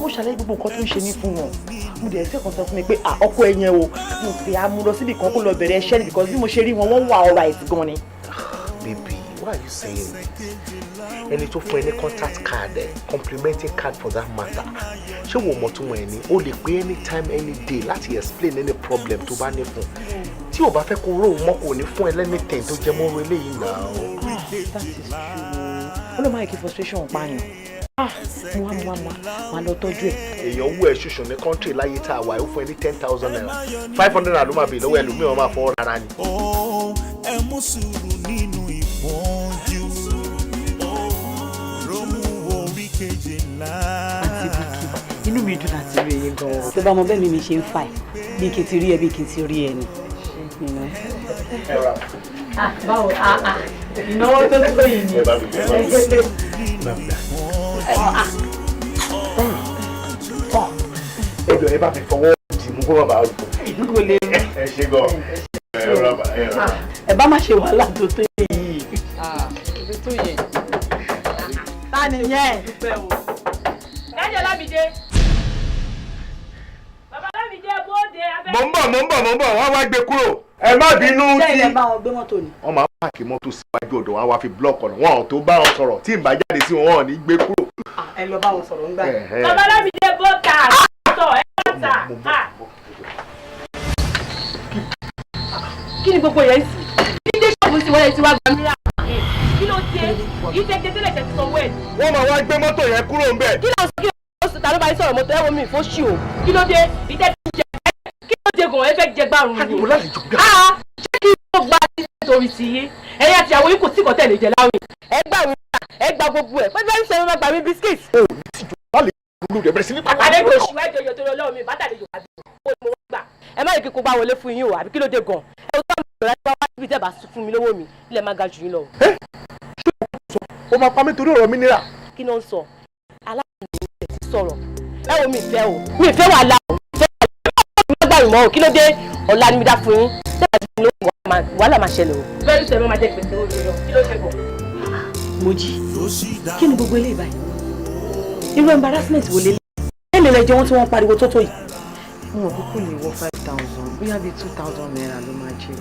Mo ṣàlàyé gbogbo nǹkan tó ń ṣe mí fún wọn. Mo dẹ̀ fẹ́ kan sọ fún mi pé ọkọ ẹ yẹn o, mo fi amú lọ síbì kan kó lọ bẹ̀rẹ̀ iṣẹ́ ni, because bí mo ṣe rí wọn, wọ́n wà alright gan ni. Baby, why are you saying this? Ẹni tó fún ẹ ní contact card ẹ, complimenting card for that matter, ṣé wo mọ̀ tó mọ̀ ẹ ní o lè pé anytime, any day láti explain any problem tó bá ní fún tí o bá fẹ́ kó róun mọ́, kò ní fún ẹ lẹ́nìtẹ̀ tó jẹ́ mọ́rú eléyìí náà. Ah, that is true. Ó ló máa yẹ kí frustration pààyàn. Mo wá, mo wá, mo wá, máa lọ tọ́jú ẹ̀. Èèyàn wú ẹ ṣoṣo ní country láyé tá a wà, ó fún ẹ ní ₦10,000, ₦500 ló máa bèèrè lọ́wọ́ ẹlòmíràn, máa fọwọ́ rárá ni. Ẹ mú sùúrù nínú ìpọ́njú. Rómù orí 12. Àǹtí Bùkì, inú mi dùn láti rí yín gan-an. Tó bá mọ bẹ́ẹ̀ mi ṣe ń fà ẹ́, bí kí n ti rí ẹ, bí kí n ti rí ẹ ni. Báwo ìnáwó tó tó yìí ni. Ẹ bá mi gbé, ẹ bá mi gbé, ẹ bá mi gbé. Ẹ jọ̀ọ́, ẹ bá mi fọwọ́ dì mú kó má bàa rò. Kò lè mú. Ẹ ṣe gan, ẹ rọra bà, ẹ rọra. Ẹ bá má ṣe wàhálà tó tó yìí. Ibi tó yẹ. Ta nìyẹn? Dájọ́ Lámìdé. Bàbá Lámìdé, bóde abẹ́. Mò ń bọ̀, mò ń bọ̀, mò ń bọ̀. Wọ́n wá gbé kúrò. Ẹ má bínú. Ṣé tí ilẹ̀ bá wọn gbé mọ́tò ni? Wọ́n máa ń park mọ́tò síwájú ọ̀dọ̀ wa, wá fi block ọ̀nà wọn ò tó bá wọn sọ̀rọ̀. Tí n bá jáde sí wọn, wọn ò ní gbé kúrò. Ẹ lọ bá wọn sọ̀rọ̀ ńgbà yẹn. Ẹ̀hẹ́. Bàbá Lámìdé, bóta àtọ̀ ẹ bóta. Kí ni gbogbo yẹn sì? Dídé ṣọ́ọ̀bù sí wọlé tí wàá gba mìíràn. Kí ló dé? Ìtẹ̀jẹ̀ tẹ́lẹ̀ tẹ̀ ti sanwó ẹ̀. Wọ́n máa wá gbé mọ́tò yẹn kúrò ń bẹ̀. Kí ló ń sọ? Kí ló ń sọ? Ta ló bá yín sọ̀rọ̀ mọ́tò? Ẹ wo mi ìfóṣì o. Kí ló dé? Ìtẹ̀ ti jẹ. Kí ló dé gan-an? Ẹ fẹ́ jẹ gbárùn-ún ni. Àdìbò lálejò gbà. Ah, ṣé kí ló gba nítorí ti yín? Ẹ̀yin àti àwọn yìí kò sí kọ́tẹ́ lè jẹ láwìn. Ẹ gbà mí, ẹ gba gbogbo ẹ̀. Pẹ́ẹ́fẹ́ ń sẹ́yìn máa gbà mí biscuit. O ò ní tìjú lálejò rẹ̀ bẹ̀rẹ̀ sí ní pàpà. Àlejò oṣù ẹjọ yọ torí Ọlọ́run mi bàtà àlejò àbí owó ni mo wá gbà. Ẹ má yẹ kí kó bá wọlé fún yín o, àbí kí ló dé gan? Ẹ wò tó àmì ìrọ̀lẹ́ bá wá síbi tẹ́ bá fún mi lówó mi, ilẹ̀ máa ga jù yín lọ. O máa pa mí torí ọ̀rọ̀ mineral. Kí ló ń sọ? Aláàbò mi ti sọ̀rọ̀. Ẹ wo, mi ìfẹ́ o. Mi ìfẹ́ wàhálà o. Mi ìfẹ́ wàhálà. Ẹ má gbà mí mọ́ o, kí ló dé? Ọ̀la ni mi dá fún yín. Tẹ́ bá ti fún mi lówó, wàhálà máa ṣẹlẹ̀ o. Bẹ́ẹ̀ni sọ, ẹ má máa jẹ gbèsè owó mi lọ. Kí ló dé gan? Mojí, kí ni gbogbo eléyìí báyìí? Irú embarrassment wo lélẹ̀? Èlé lẹ jẹ wọ́n tí wọ́n pariwo tó tó yìí? Mo mọ̀ pé kò lè wọ 5,000, bóyá bíi ₦2,000 ló máa jẹ.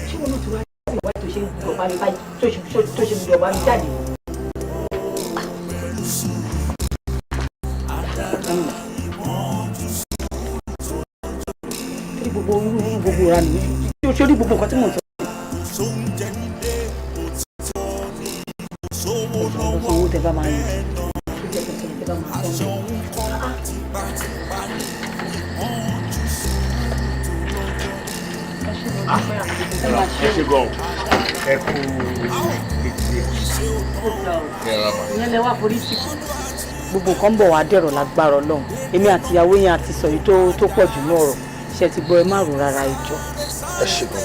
Ṣé wọn náà ti wá sí ìwà tó ṣe ń gbọ́dọ̀ bá mi báyìí, tó ṣe gbọ́dọ̀ bá mi jáde? Torí gbogbo irú irú gbogbo ra nìyí tí o ṣe rí gbogbo nǹkan tí mò ń sọ. Owó tẹ bá máa yàn tó jẹ́ pẹ̀tẹ́ tẹ bá máa sọ mí. Ẹ ṣe gan, ẹ kú ètí ẹ rà mà. Ìyẹn lẹ wá forí sí. Gbogbo nǹkan ń bọ̀ wá dẹ̀rọ̀ lágbára Ọlọ́run. Èmi àti ìyàwó yẹn àti sọ yìí tó pọ̀ jù ní ọ̀rọ̀ ṣe ti gbọ́. Ẹ má rò rárá, ìjọ. Ẹ ṣe gan.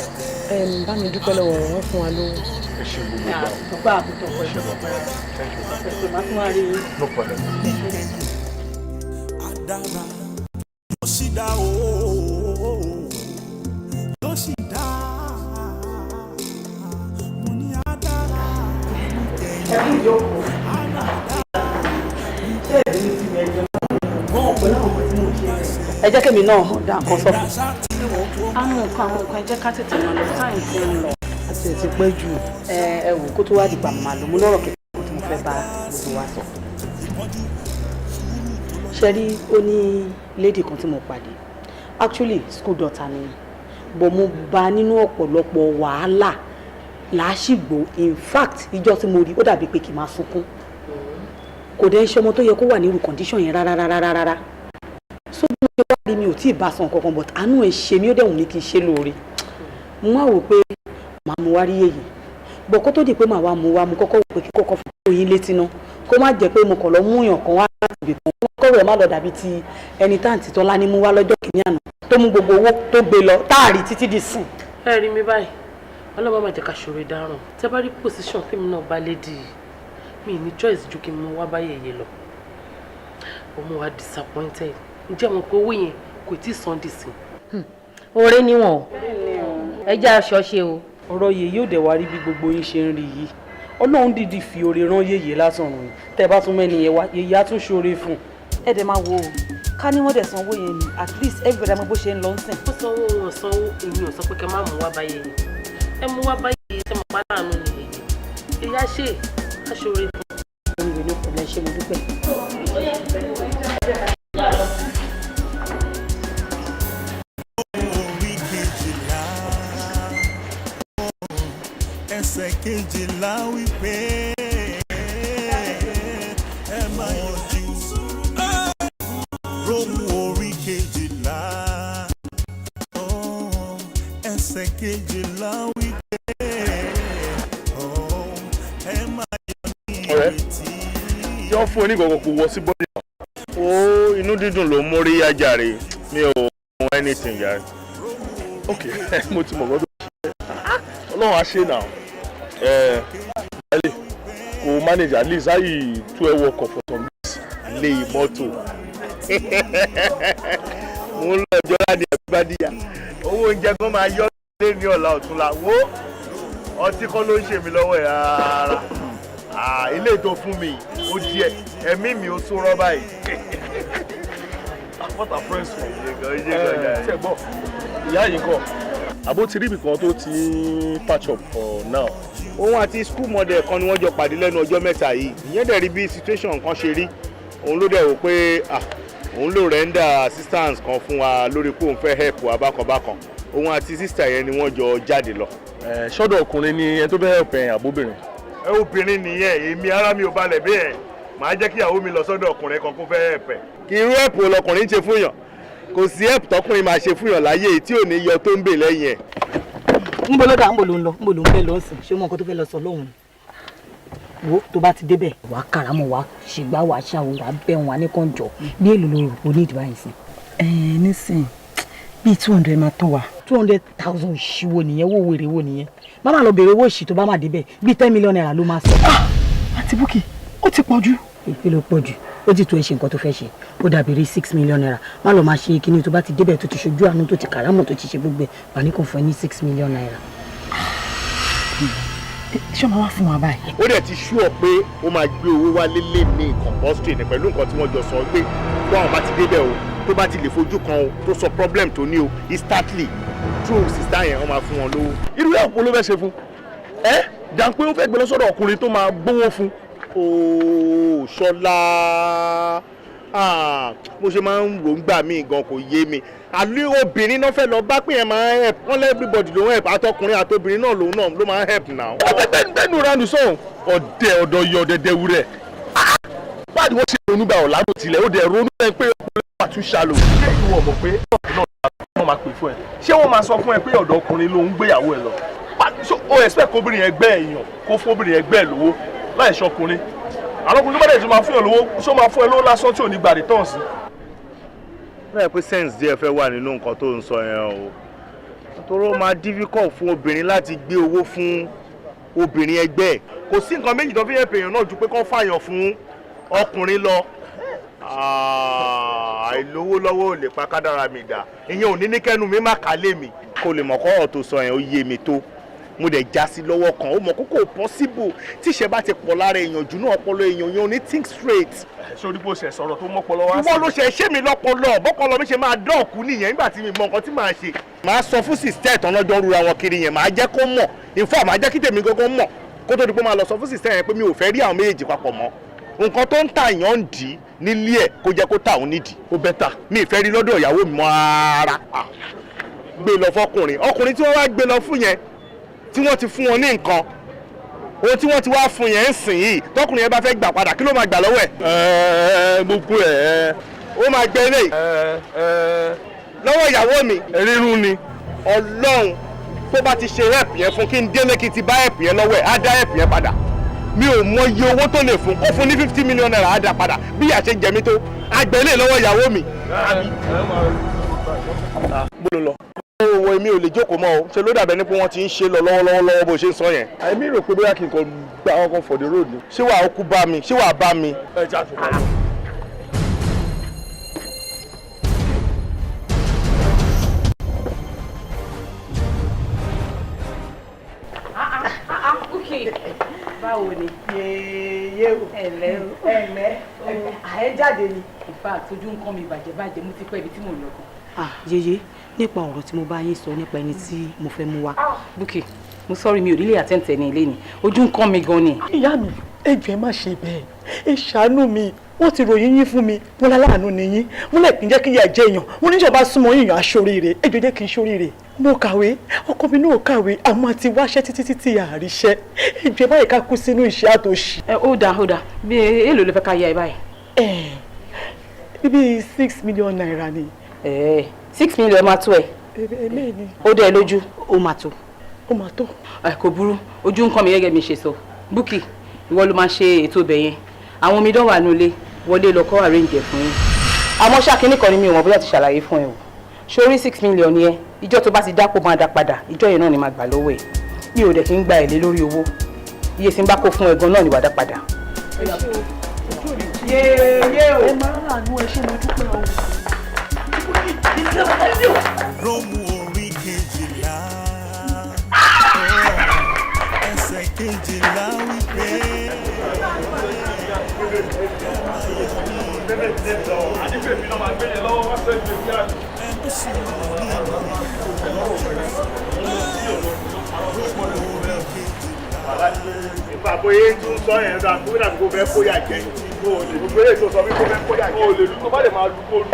Bá mi dúpẹ́ lọ́wọ́ wọn, fún wa lówó. Ẹ ṣe gbogbo gbà. Àtúgbà àbútọ̀ Ẹ ṣe gan, thank you. Pẹ̀lú màá tún wá rí yín. No problem. Adára ló sì dá o, ló sì dá. Mo ní adára. Ẹ kú ìjókòó. Ṣé ẹ̀rí mi ti mẹ́jọ pẹ̀lú àwọn nǹkan tí mò ń ṣe? Ẹ jẹ́ kémi náà dá nǹkan sọ fún. Àwọn nǹkan, ẹ jẹ́ ká tètè máa lọ, time ti ń lọ. Àti ẹ̀ ti pẹ́ jù. Ẹ wò, kó tó wá dìgbà màá lò, mo lọ́rọ̀ kékeré tí mo fẹ́ bá gbogbo wa sọ. Ṣe rí, ó ní lady kan tí mo pàdé, actually school daughter mi, but mo bá nínú ọ̀pọ̀lọpọ̀ wàhálà làásìgbò. In fact, ìjọ tí mo rí, ó dàbí pé kì í máa sunkún. Kò dẹ́ ń ṣe ọmọ tó yẹ kó wà nírú condition yẹn rárá rárá rárá. So bí mo ṣe wá rí, mi ò tí ì bá sàn kankan, but àánú ẹ̀ ṣe mí, ó dẹ̀ wù mí kí n ṣe lóore. Mo máa wò pé màá mú wá rí èyí bọ̀. Kó tó di pé màá wá mú wá, mo kọ́kọ́ wò pé kí kọ́kọ́ fi tó yín létí ná, kó má jẹ́ pé mo kàn lọ mú yàn kan wá láti ibì kan, kọ́rọ̀ ẹ̀ má lọ dàbí ti ẹni táǹtì Tọ́lá ní mú wá lọ́jọ́ kìíní àná, tó mú gbogbo owó tó gbé lọ táàrí títí di sìn. Ẹ rí mi báyìí, Ọlọ́mọ máa jẹ́ ká ṣòro dáràn. Tẹ́ bá rí position tèmi náà bá lédi yìí, mi ní choice ju kí n mú wá báyìí yẹ lọ. Ọmọ wa disappointed. Ǹjẹ́ mo pé owó yẹn kò tí ì san dì sí. Oore níwọ̀n o, ẹ jẹ́ aṣọ ṣe o. Ọ̀rọ̀ yìí yóò dẹ̀ wá rí bí gbogbo yín ṣe ń rí yìí. Ọlọ́run dìdí fi oore rán yèyé lásán rùn. Tẹ́ ẹ bá tún mẹ́ni yẹn wá, yèyé á tún ṣoore fún un. Ẹ dẹ̀ máa wo o, ká ní wọ́n dẹ̀ sanwó yẹn ni, at least everybody mọ bó ṣe ń lọ ń sìn. Ó sanwó, wọn sanwó, èmi ò sọ pé kẹ́ má mú wá báyìí yẹn. Ẹ mú wá báyìí, ṣe mọ̀ pa láàánú ni èyí ìyá ṣe aṣọre fún. Anyway, no problem, ṣé mo dúpẹ́. Orí 12, ẹsẹ̀ 12 wípé ẹ máa yọ. Kejìlá wípé ẹ máa yọ ní Ọ̀rẹ́, ìrètí. tí wọ́n fún onígbọ̀ngàn kò wọ sí bọ́dì. Ó inú dídùn ló mórí yá jàre, mi ò mọ anything jàre. Ok, mo ti mọ̀ gbọ́dọ̀ ṣe. Ọlọ́run á ṣe náà. Ẹ ẹ kò manage at least ayi tú ẹ wọkọ̀ for some days. Lé mọ́tò, mo ń lọ ọjọ́ láti àbíbádìyà, owó oúnjẹ gan máa yọ lé ní ọ̀la ọ̀túnla. Wo, ọtí kọ́ ló ń ṣe mí lọ́wọ́ ẹ̀ rárá. Ilé tó fún mi ó díẹ̀, ẹ̀mí mi ó sún rọ́ báyìí. What are friends for? Ṣe Ṣe gbọ́, ìyá yìí kọ́ àbó ti rí ibì kan tó ti ń patch up for now? Òun àti school model kan ni wọ́n jọ pàdé lẹ́nu ọjọ́ 3 yìí. Ìyẹn dẹ̀ rí bí situation kan ṣe rí, òun ló dẹ̀ wò pé òun ló render assistance kan fún wa lórí pé òun fẹ́ help wa bákan bákan. Òun àti sister yẹn ni wọ́n jọ jáde lọ. Ṣọ́dọ̀ ọkùnrin ni ẹni tó fẹ́ help ẹ̀, àbóbìnrin? Ẹ obìnrin nìyẹn. Èmi ara mi ò balẹ̀ bí ẹ̀ màá jẹ́ kí ìyàwó mi lọ sọ́dọ̀ ọkùnrin kan kó fẹ́ help ẹ̀. Kí irú help wo lọkùnrin ń ṣe fún yàn? Kò sí help tọkùnrin máa ṣe fún yàn láyé tí ò ní yọ tó ń bè lẹ́yìn ẹ̀. Ń bolo dà, ń bolo ń lọ, ń bolo ń fẹ́ lọ sìn. Ṣé mo nǹkan tó fẹ́ lọ sọ lóhùn ni? Wo, tó bá ti débẹ̀, wàá karamọ̀, wàá ṣègbà, wàá ṣàwò, wàá bẹ̀ wọ́n ní kànjọ. Bí èlò ló rò ó ní ìdìbò àyìnsìn? Ẹ nísìn bíi 200 máa tó wa. 200,000 ṣìwò nìyẹn? Wò wèrè wò nìyẹn? Má má lọ bèrè owó òṣì. Tó bá má débẹ̀, bíi ₦10 million ló máa sọ. Àǹtí Búkì, ó ti pọ̀ jù. Ìpè ló pọ̀ jù? Ó ti tó ẹ ṣe nǹkan tó fẹ́ ṣe. Ó dàbí rí ₦6 million. Má lọ máa ṣe kíní. Tó bá ti débẹ̀, tó ti ṣojú àánú, tó ti kàrámọ̀, tó ti ṣe gbogbo ẹ̀, wà ní kò fún ẹ ní ₦6 million. Ṣé o máa wá fún wa báyìí? Ó dẹ̀ ti sú ọ pé ó máa gbé owó wálé lé ní compulsory ní pẹ̀lú nǹkan tí wọ́n jọ sọ pé tó àwọn bá ti débẹ̀ o, tó bá ti lè fojú kan o, tó sọ problem tó ní o, instantly through sister yẹn, wọ́n máa fún wọn lówó. Irú help wo ló fẹ́ ṣe fún ẹ dàn pé ó fẹ́ gbé lọ sọ́dọ̀ ọkùnrin tó máa gbówó fún? Ooo, Ṣọlá, mo ṣe máa ń rò ń gbà mí gan, kò yé mi. Àlè obìnrin náà fẹ́ lọ bá pé yẹn máa ń help wọ́n lẹ́. Everybody ló ń help, àtọkùnrin àtobìnrin náà lòun náà ló máa ń help now. Gbẹ́nu ránù sọ̀hún, ọ̀dẹ̀ ọ̀dọ̀ yọ ọ̀dẹ̀dẹ̀ wúrẹ̀. Báyìí wọ́n ṣe ronú gba ọ̀làdùn tilẹ̀, ó dẹ̀ ronú bẹ́ẹ̀ pé ọkùnrin wà tún ṣàlò. Ṣé ìwọ mọ̀ pé ọkùnrin náà wọ́n máa pè fún ẹ? Ṣé wọ́n máa sọ fún ẹ pé ọ̀dọ̀ ọkùnrin ló ń gbéyàwó ẹ lọ? O expect kóbìnrin ẹgbẹ́ èèyàn kó fún obìnrin ẹgbẹ́ ẹ lówó láì ṣọkùnrin? Àwọn ọkùnrin tó bá dẹ̀ tó máa fún ẹ lówó, ṣó máa fún ẹ lówó lásán tí ò ní gba return sí? Bẹ́ẹ̀ pé sense díẹ̀ fẹ́ wà nínú nǹkan tó ń sọ yẹn o, nítorí ó máa difficult fún obìnrin láti gbé owó fún obìnrin ẹgbẹ́ ẹ̀. Kò sí nǹkan méjì tó fi yẹ pèèyàn náà ju pé kán fàyàn fún ọkùnrin lọ. Àìlówó lọ́wọ́ ò lè pa kádàrá mi dà. Ìyẹn ò ní ní kẹ́nu mi má kà lé mi. Kó lè mọ̀ kọ́rọ̀ tó sọ yẹn ó yé mi tó, mo dẹ̀ já sí lọ́wọ́ kan. Ó mọ̀ kókó possible tíṣẹ́ bá ti pọ̀ lára èèyàn jù náà, ọpọlọ èèyàn yẹn ò ní think straight. Sórí bó ṣe sọ̀rọ̀ tó mọ́pọlọ wá sí. Ìwọ ló ṣe ṣé mi lọ́pọlọ. Bọ́pọlọ mi ṣe máa dán òkú nìyẹn nígbà tí mi mọ nǹkan tí màá ṣe. Màá sọ fún sister ìtàn lọ́jọ́ rúra wọn kiri yẹn, màá jẹ́ kó mọ̀. In fact, màá jẹ́ kí tèmi gángan mọ̀ kó tó di pé máa lọ sọ fún sister yẹn pé mi ò fẹ́ rí àwọn méjèèjì papọ̀ mọ́. Nǹkan tó ń tà yàn ń dì í nílé ẹ̀, kó jẹ́ kó tà òun nídìí. Ó better. Mi ì fẹ́ rí lọ́dọ̀ ìyàwó mi mọ́ rárá. Gbé lọ fọkùnrin, ọkùnrin tí wọ́n wá gbé lọ fún yẹn, tí wọ́n ti fún wọn ní nǹkan, ohun tí wọ́n ti wá fún yẹn ń sìn yìí, tọkùnrin yẹn bá fẹ́ gbà padà, kí ló máa gbà lọ́wọ́ ẹ̀? Ẹ gbogbo ẹ. Ó máa gbẹ eléyìí lọ́wọ́ ìyàwó mi. Rírun ni. Ọlọ́run, tó bá ti ṣe help yẹn fún, kí n délé kí n ti bá help yẹn lọ́wọ́ ẹ̀, á dá help yẹn padà. Mi ò mọ iye owó tó lè fún, kó fún ní ₦50 million, á dá padà. Bí ìyà ṣe jẹ mí tó, á gbẹ eléyìí lọ́wọ́ ìyàwó mi. Bó ló lọ? Owó èmi ò lè jókòó mọ́ o. Ṣe ló dàbẹ́ ní pé wọ́n ti ń ṣe lọ lọ́wọ́lọ́wọ́ lọ́wọ́ bó ṣe ń sọ yẹn. Èmi rò pé bóyá kí n kàn gba ọkàn for the road ni. Ṣé wàá kú bá mi? Ṣé wàá bá mi? Ẹ já tó bá lọ. Okay, báwo ni? Yèyé o. Ẹ̀lẹ́ o. Ẹ̀lẹ́, àẹ́ jáde ni. In fact, ojú ń kán mi bàjẹ́ bàjẹ́, mo ti pẹ́ ibi tí mò ń lọ gan. Ah, yeye, nípa ọ̀rọ̀ tí mo bá yín sọ nípa ẹni tí mo fẹ́ mú wá. Bukky, mo sorry, mi ò really attend ní ilé ni. Ojú ń kán mi gan ni. Ìyá mi, ẹ jọ̀ọ́, ẹ má ṣe bẹ́ẹ̀, ẹ ṣàánú mi. Wọ́n ti ròyìn yín fún mi, wọ́n láláàánú ni yín, wọ́n lè kí n jẹ́ kí ìyà jẹ èèyàn, wọ́n níjọba súnmọ́ yíyan aṣoríire. Ẹ jọ̀ọ́, jẹ́ kí n ṣoríire. Mo kàwé, ọkọ mi náà kàwé, àmọ́ àti wáṣẹ́ títí títí àríṣẹ́. Ẹ jọ̀ọ́, ẹ báyìí ká kú sínú ìṣẹ́ àtòṣì. Ẹ ó dáa, ó dáa. Bí èèlò ló fẹ́ ká yá ẹ báyìí? Ẹ bíbí ₦6 million ni. Ẹ 6 million máa tó ẹ? Eléyìí ni. Ó dẹ́ ẹ lójú, ó máa tó. Ó máa tó. Ẹ kò burú, ojú ń kàn mí gẹ́gẹ́ bí ṣe sọ. Búkì, ìwọ ló máa ṣe ètò ibẹ̀ yẹn. Àwọn omidan wà nílé, wọlé lọ kọ́ arrange ẹ̀ fún yín. Àmọ́ ṣá, kinní kan ni mi ò mọ̀ bóyá ti ṣàlàyé fún ẹ o. Sórí 6 million yẹn, ìjọ tó bá ti dápò máa dá padà, ìjọ yẹn náà ni máa gbà lọ́wọ́ ẹ̀. Mi ò dẹ̀ kí ń gba èlé lórí owó. Iye tí ń bá kó fún ẹ gan náà ni wàá dá padà. Yéé o. Ẹ máa ń ràánú, ẹ ṣé, mo dúpẹ́ o. Róòmù orí 12 ẹsẹ̀ 12 wípé. Àdìpé mi náà máa gbé yẹn lọ́wọ́ wá sẹ́yìn mi kíá. Ẹkún sùúrù nínú Ìfàbóyé tún sọ yẹn dà kó dàbí kó fẹ́ kóyà jẹ. Gbogbo eré tó sọ bí kó fẹ́ kóyà jẹ. O lè lu tó bá lè máa lu kó lu.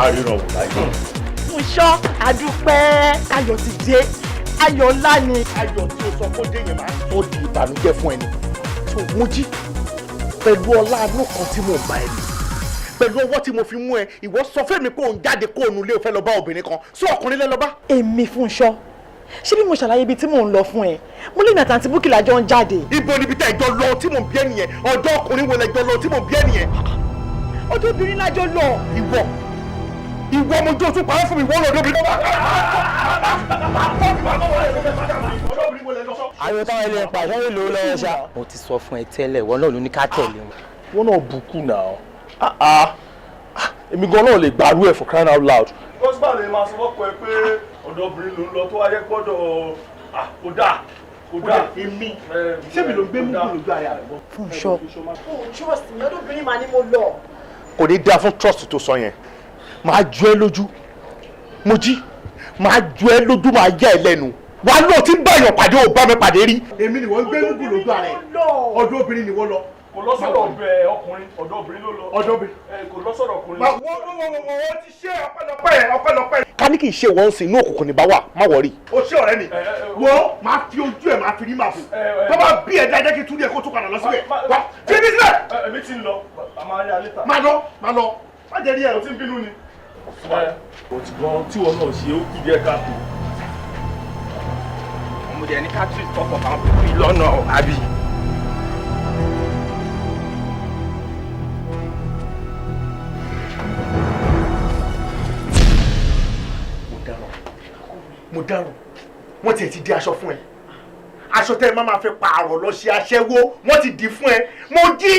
Àríran wò láyé. Fúnṣọ́, àdúpẹ́, ayọ̀ ti dé, ayọ̀ ńlá ni. Ayọ̀ tí o sọ kó dé yẹn máa sọ di ìbànújẹ́ fún ẹni tó mú jí pẹ̀lú ọlá inú kan tí mò ń bá ẹ lò, pẹ̀lú ọwọ́ tí mo fi mú ẹ. Ìwọ sọ fẹ́mi pé òun jáde kó òun lé, o fẹ́ lọ bá obìnrin kan sọ, ọkùnrin lẹ́ lọ bá. Èmi Fúnṣọ́, ṣé bí mo ṣàlàyé ibi tí mò ń lọ fún ẹ, mo lè nàtà àti Búkìlà jọ ń jáde. Ibo níbi tẹ́ ẹ jọ lọ tí mò ń bí ẹ nìyẹn? Ọ̀dọ́ ọkùnrin wo lẹ jọ lọ tí mò ń bí ẹ nìyẹn? Ọ̀dọ̀ obìnrin lájọ lọ. Ìwọ mo jó tún parọ́ fún mi, ìwọ lọ́dọ̀ mi. Ariwo táwọn ilé ń pa ìṣẹ́ ìlú lọ́wọ́ ṣá. Mo ti sọ fún ẹ tẹ́lẹ̀, ìwọ náà ló ní ká tẹ̀lé wọn. Wọ́n náà bùkún náà. Ah ah, èmi gan náà lè gbàrú ẹ̀, for crying out loud. Gọ́sìbà lè máa sọ fọ́pọ̀ ẹ pé ọ̀dọ̀ obìnrin ló ń lọ, tó wáyé gbọ́dọ̀ kò dáa, kò dáa. Èmi, ṣé mi ló ń gbé mú kúrò lójú ara rẹ̀? Fúnṣọ́. O trust mi, ọ̀dọ̀ obìnrin mà ni mo lọ. Kò ní dáa fún trust tó sọ yẹn. Máa jọ ẹ lójú, mo jí máa jọ ẹ lójú, máa yá ẹ lẹ́nu. Wà á lọ tí ń bá èèyàn pàdé, ò bá mi pàdé rí. Èmi ni wọ́n ń gbé mú kúrò lójú ara ẹ̀, ọ̀dọ̀ obìnrin ni wọ́n lọ. Kò lọ sọ̀rọ̀ ọbẹ̀ ọkùnrin, ọ̀dọ̀ obìnrin ló lọ. Ọ̀dọ̀ obìnrin. Kò lọ sọ̀rọ̀ ọkùnrin. Wọ́n wọ́n wọ́n wọ́n ti ṣe ọpẹ́lọpẹ́ ọpẹ́lọpẹ́. Ká ní kì í ṣe wọ́n ń sìn inú òkùnkùn ní bá wà, má wọ̀rí. O ṣé ọ̀rẹ́ mi, wọ́n máa fi ojú ẹ̀ máa fi rí màá fò. Tó bá bí ẹ̀ dájẹ́ kí túndé kó tún padà lọ síbẹ̀. Wá fi mí sílẹ̀. Èmi ti ń lọ, a máa rí alẹ́ ta. Má lọ, má lọ, má jẹ́ rí ẹ̀. O ti ń bínú ni. O ti gan tí wọn náà ṣe, ó kù díẹ̀ káàtó. Mo dẹ̀ ní ká tún ìtọ́pọ̀ kan pípín lọ́nà àbí. Mo dáràn, mo dáràn. Wọ́n tiẹ̀ ti di aṣọ fún ẹ, aṣọ tẹ́ ẹ má máa fi pààrọ̀ lọ ṣe aṣẹ́wó, wọ́n ti dì fún ẹ. Mo jí,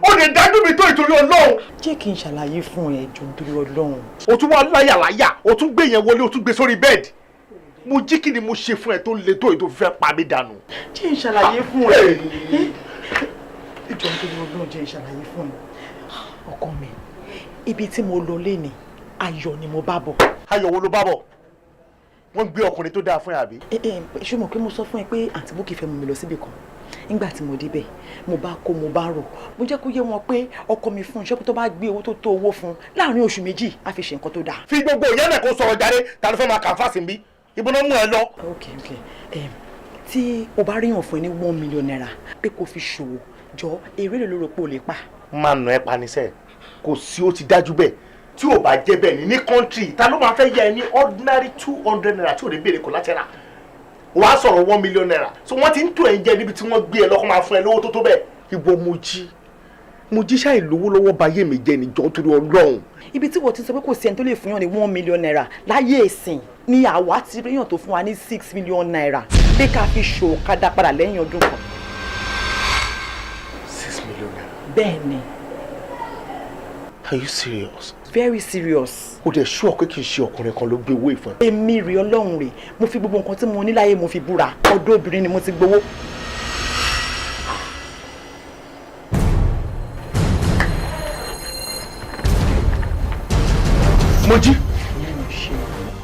ó lè dájú mi tó ìtorí Ọlọ́run. Jẹ́ kí n ṣàlàyé fún ẹ, jọ̀ọ́, nítorí Ọlọ́run. O tún wá láyàláyà, o tún gbé yẹn wọlé, o tún gbé sórí bẹ́ẹ̀dì. Mo jí, kí ni mo ṣe fún ẹ tó le tó èyí tó fi fẹ́ pa mí dànù? Jẹ́ n ṣàlàyé fún ẹ, jọ̀ọ́, nítorí Ọlọ́run, jẹ́ n ṣàlàyé fún ẹ. Ọkọ mi, ibi tí mo lọ léni, ayọ̀ ni mo bá bọ̀. Ayọ̀ wo ló bá bọ̀? Wọ́n gbé ọkùnrin tó dáa fún ẹ, àbí? Ẹ ẹ, ṣé o mọ̀ pé mo sọ fún ẹ pé àǹtí Búkì fẹ́ mú mi lọ síbì kan? Nígbà tí mo débẹ̀, mo bá kó, mo bá rò, mo jẹ́ kó yé wọn pé ọkọ mi fún iṣẹ́ tó bá gbé owó tó tó owó fún láàrin oṣù 2, á fi ṣe nǹkan tó dáa. Fi gbogbo ìyẹn náà kó sọ̀rọ̀ jáde. Ta ló fẹ́ máa kàn fásitì bí? Ibo náà mú ẹ lọ? Ok, tí o bá ríyàn fún ẹ ní ₦1 million pé kó fi ṣòwò, jọ, èrè lè lórí pé o lè pa? Máa nà ẹ́ panisẹ́, kò sí, ó ti dájú bẹ́ẹ̀. Tí ò bá jẹ́ bẹ́ẹ̀ ní country, ta ló máa fẹ́ yá ẹ ní ordinary ₦200 tí ò ní béèrè collateral? Wàá sọ̀rọ̀ ₦1 million. So wọ́n ti ń tó ẹ̀ ń jẹ níbi tí wọ́n gbé ẹ lọ́kọ́ máa fún ẹ lówó tó tó bẹ́ẹ̀. Ìwọ mo jí, mo jí ṣáà ìlówó lọ́wọ́ báyé mi jẹ́ níjọ́, torí Ọlọ́run. Ibi tí wọ́n ti sọ pé kò sí ẹni tó lè fún yàn ní ₦1 million láyé ìsìn ni àwa ti ríyàn tó fún wa ní ₦6 million pé ká fi ṣòwò, ká dá padà lẹ́yìn ọdún kan. ₦6 million? Bẹ́ẹ̀ ni. Are you serious? Very serious. O dẹ̀ sure pé kì í ṣe ọkùnrin kan ló gbé owó ìfún ẹ? Èmi rí Ọlọ́run rè, mo fi gbogbo nǹkan tí mo ní láyé, mo fi búra, ọ̀dọ̀ obìnrin ni mo ti gbowó. Mo jí.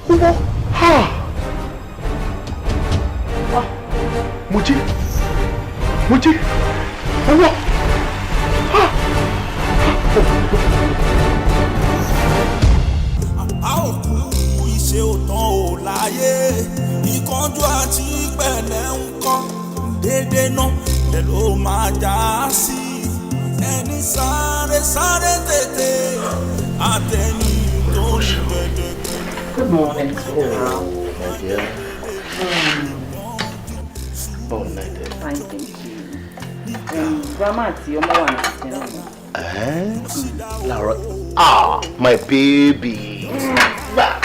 Owó ha! Mo jí. Mo jí. Owó ha! A ò kú iṣẹ́ òtán ò láyé, ìkánjú àti pẹ̀lẹ́ ń kọ́ déédéé náà lẹ́ ló máa já sí ẹni sáré sáré. Àtẹni tó ní gbẹdẹgbẹdẹ. Good morning, sweetheart. Oh, my dear. Báwo ni ẹ? Fine, thank you. Grandma àti ọmọ wà ní ìsìn náà. Eh? Láàárọ̀. Ah, my baby. Back.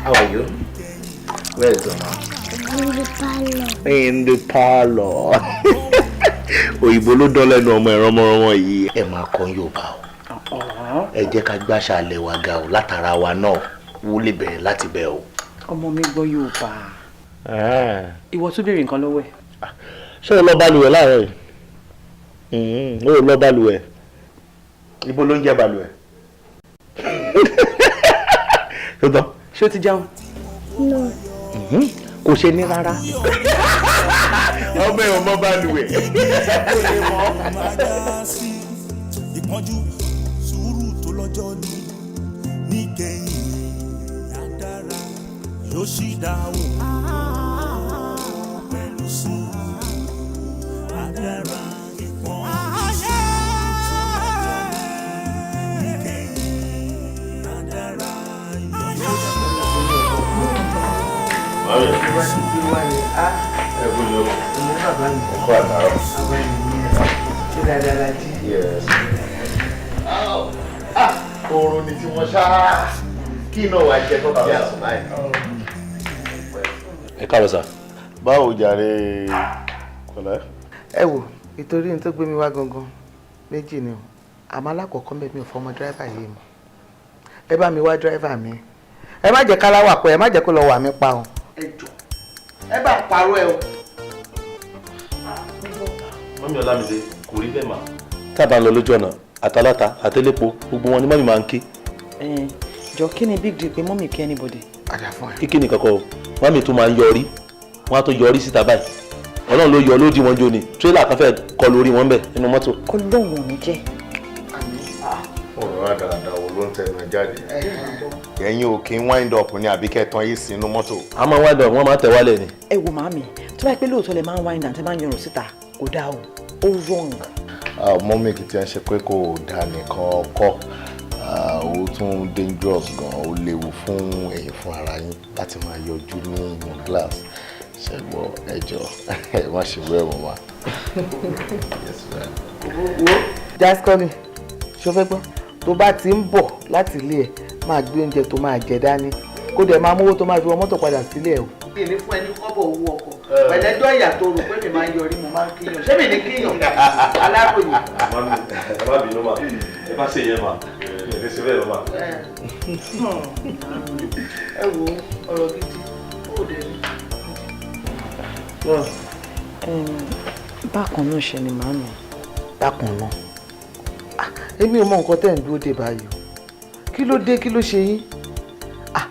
How are you? Where is Mama? In the parlor. In the parlor. Òyìnbó ló dán lẹ́nu ọmọ ẹ̀rọ mọ́rọ́mọ́ yìí. Ẹ máa kọ́ Yorùbá o. Ẹ jẹ́ ká gbàṣà alẹ́ wa ga o látara wa náà. Wó lè bẹ̀rẹ̀ láti bẹ̀ o. Ọmọ mi gbọ́ Yorùbá. Ìwọ tún béèrè nǹkan lọ́wọ́ ẹ̀. Ṣé o lọ balùwẹ̀ láàárọ̀ yìí? O lọ balùwẹ̀. Ibo ló ń jẹ́ balùwẹ̀? Tó tán. Ṣé o ti jẹun? No. Kò ṣe ní rárá. Ọmọ ẹ̀ ò mọ balùwẹ̀. Ìpọ́njú sùúrù tó lọ́jọ́ ní níkẹyìn á dára yóò sì dá o pẹ̀lú sùúrù á dára ìpọ́njú sùúrù tó lọ́jọ́ ní níkẹyìn á dára yóò sì dá Ẹ kú ni o. Ọkọ àtàrọ. Yes. Oorun ni tí wọ́n ṣá. Kí iná wa jẹ tó bí àsùn báyìí. Ẹ káàárọ̀ sà. Báwo jàre kọ̀lẹ́? Ẹ wò, ìtorí ní tó gbé mi wá gangan méjì ni o. Àmọ́ alákọ̀ọ́kọ́ mẹ́mi mi ò fọmọ dírẹ́fà yìí mọ́. Ẹ bá mi wá dírẹ́fà mi. Ẹ má jẹ́ kálá wà pẹ́, ẹ má jẹ́ kó lọ wà mí pa o. Ẹ jọ, ẹ bá parọ́ ẹ o. Mọ́mí Ọlámídé kò rí bẹ́ẹ̀ mà. Tá a bá ń lọ lójú ọ̀nà, àtàláta, àtẹlẹ́po, gbogbo wọn ni mọ́mí máa ń ké. Jọ, kí ni big deal pé mọ́mì kí anybody? Kíkí ni kankan o, mọ́mí tún máa ń yọrí, wọ́n á tún yọrí síta báyìí. Ọlọ́run ló yọ lódì wọn jó ni, tírélà kan fẹ́ kọ lórí wọn bẹ̀ nínú mọ́tò. Ọlọ́run ò ní jẹ́. Ọ̀rọ̀ àdàdà wo ló ń tẹnu ẹ jáde? Ẹ̀yin ò kí ń wind up ní àbí kẹ́ tan yìí sínú mọ́tò? A máa ń wind up, wọ́n máa ń tẹ̀ wálẹ̀ ni. Ẹ wo màámi, tó bá yẹ pé lóòótọ́ lẹ máa ń wind down tẹ máa ń yọrùn síta, kò dáa o, ó wrong. Mọ́mí kìtì ẹ̀ ń ṣe pé kò dáa nìkan kọ́, ó tún dangerous gan, ó léwu fún ẹ̀yin fún ara yín láti máa yọjú ní inú glass. Ṣẹ́gbọ́, ẹ jọ̀ọ́, ẹ má ṣe bẹ́ẹ̀ mọ́ wa. Yes, ma'am. Wo Jasconi, ṣo fẹ́ gbọ́? Tó bá ti ń bọ̀ láti ilé ẹ̀, máa gbé oúnjẹ tó máa jẹ dání, kó dẹ̀ máa mówó tó máa fi wọ mọ́tò padà sílé ẹ̀ o. Kí ni fún ẹ ní kọ́bọ̀ owó ọkọ̀ pẹ̀lẹ́jọ́ ìyà tó rò pé mi máa ń yọrí, mo máa ń kíyàn, ṣé mi ní kíyàn aláròyé? Mọ́mí, ẹ má bínú mà, ẹ bá ṣe yẹn mà, ẹ ní ṣe bẹ́ẹ̀ mà. Ẹ wo ọ̀rọ̀ gidi ó dẹ̀ ní. Bákan náà ṣe ni màámi. Bákan náà? Èmi ò mọ nǹkan tẹ́ ń dúró dè báyìí o. Kí ló dé? Kí ló ṣe yín?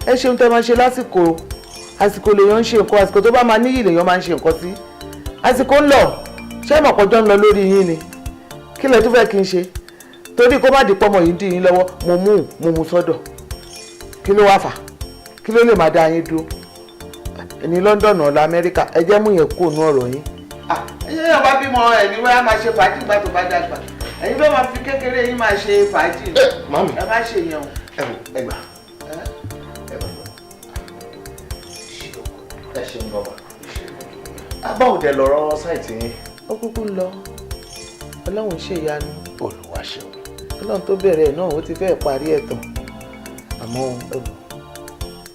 Ẹ ṣeun tẹ́ máa ṣe lásìkò. Àsìkò lèèyàn ń ṣe nǹkan, àsìkò tó bá máa níyì lèèyàn máa ń ṣe nǹkan sí. Àsìkò ń lọ, ṣé ìmọ̀pọ̀jọ́ ń lọ lórí yín ni? Kí lẹ tún fẹ́ kí n ṣe? Torí kó má di pọ́mọ yìí ń dì yín lọ́wọ́, mo mú sọ́dọ̀. Kí ló wá fà? Kí ló lè máa dá yín dúró ní London ọ̀la Amẹ́ríkà? Ẹ jẹ́ mú yẹn kúrò ní ọ̀rọ̀ yín. Ẹ̀yin yóò bá bímọ ẹ̀ ní wọ́n á máa ṣe fàájì ìgbà tó bá dàgbà. Ẹ̀yin bẹ́ẹ̀ máa fi kékeré yín máa ṣe fàájì. Mami. Ẹ má ṣe yẹn o. Ẹ wò, ẹ gbà. Ẹ gbà. Ẹ ṣeun bàbá. Báwo dẹ lọ́rọ̀ site yín? Ó kúkú ń lọ, Ọlọ́run ṣe ìyanu. Olúwa ṣeun. Ọlọ́run tó bẹ̀rẹ̀ ẹ̀ náà, ó ti fẹ́ẹ̀ parí ẹ̀ tán. Àmọ́ ẹ wò,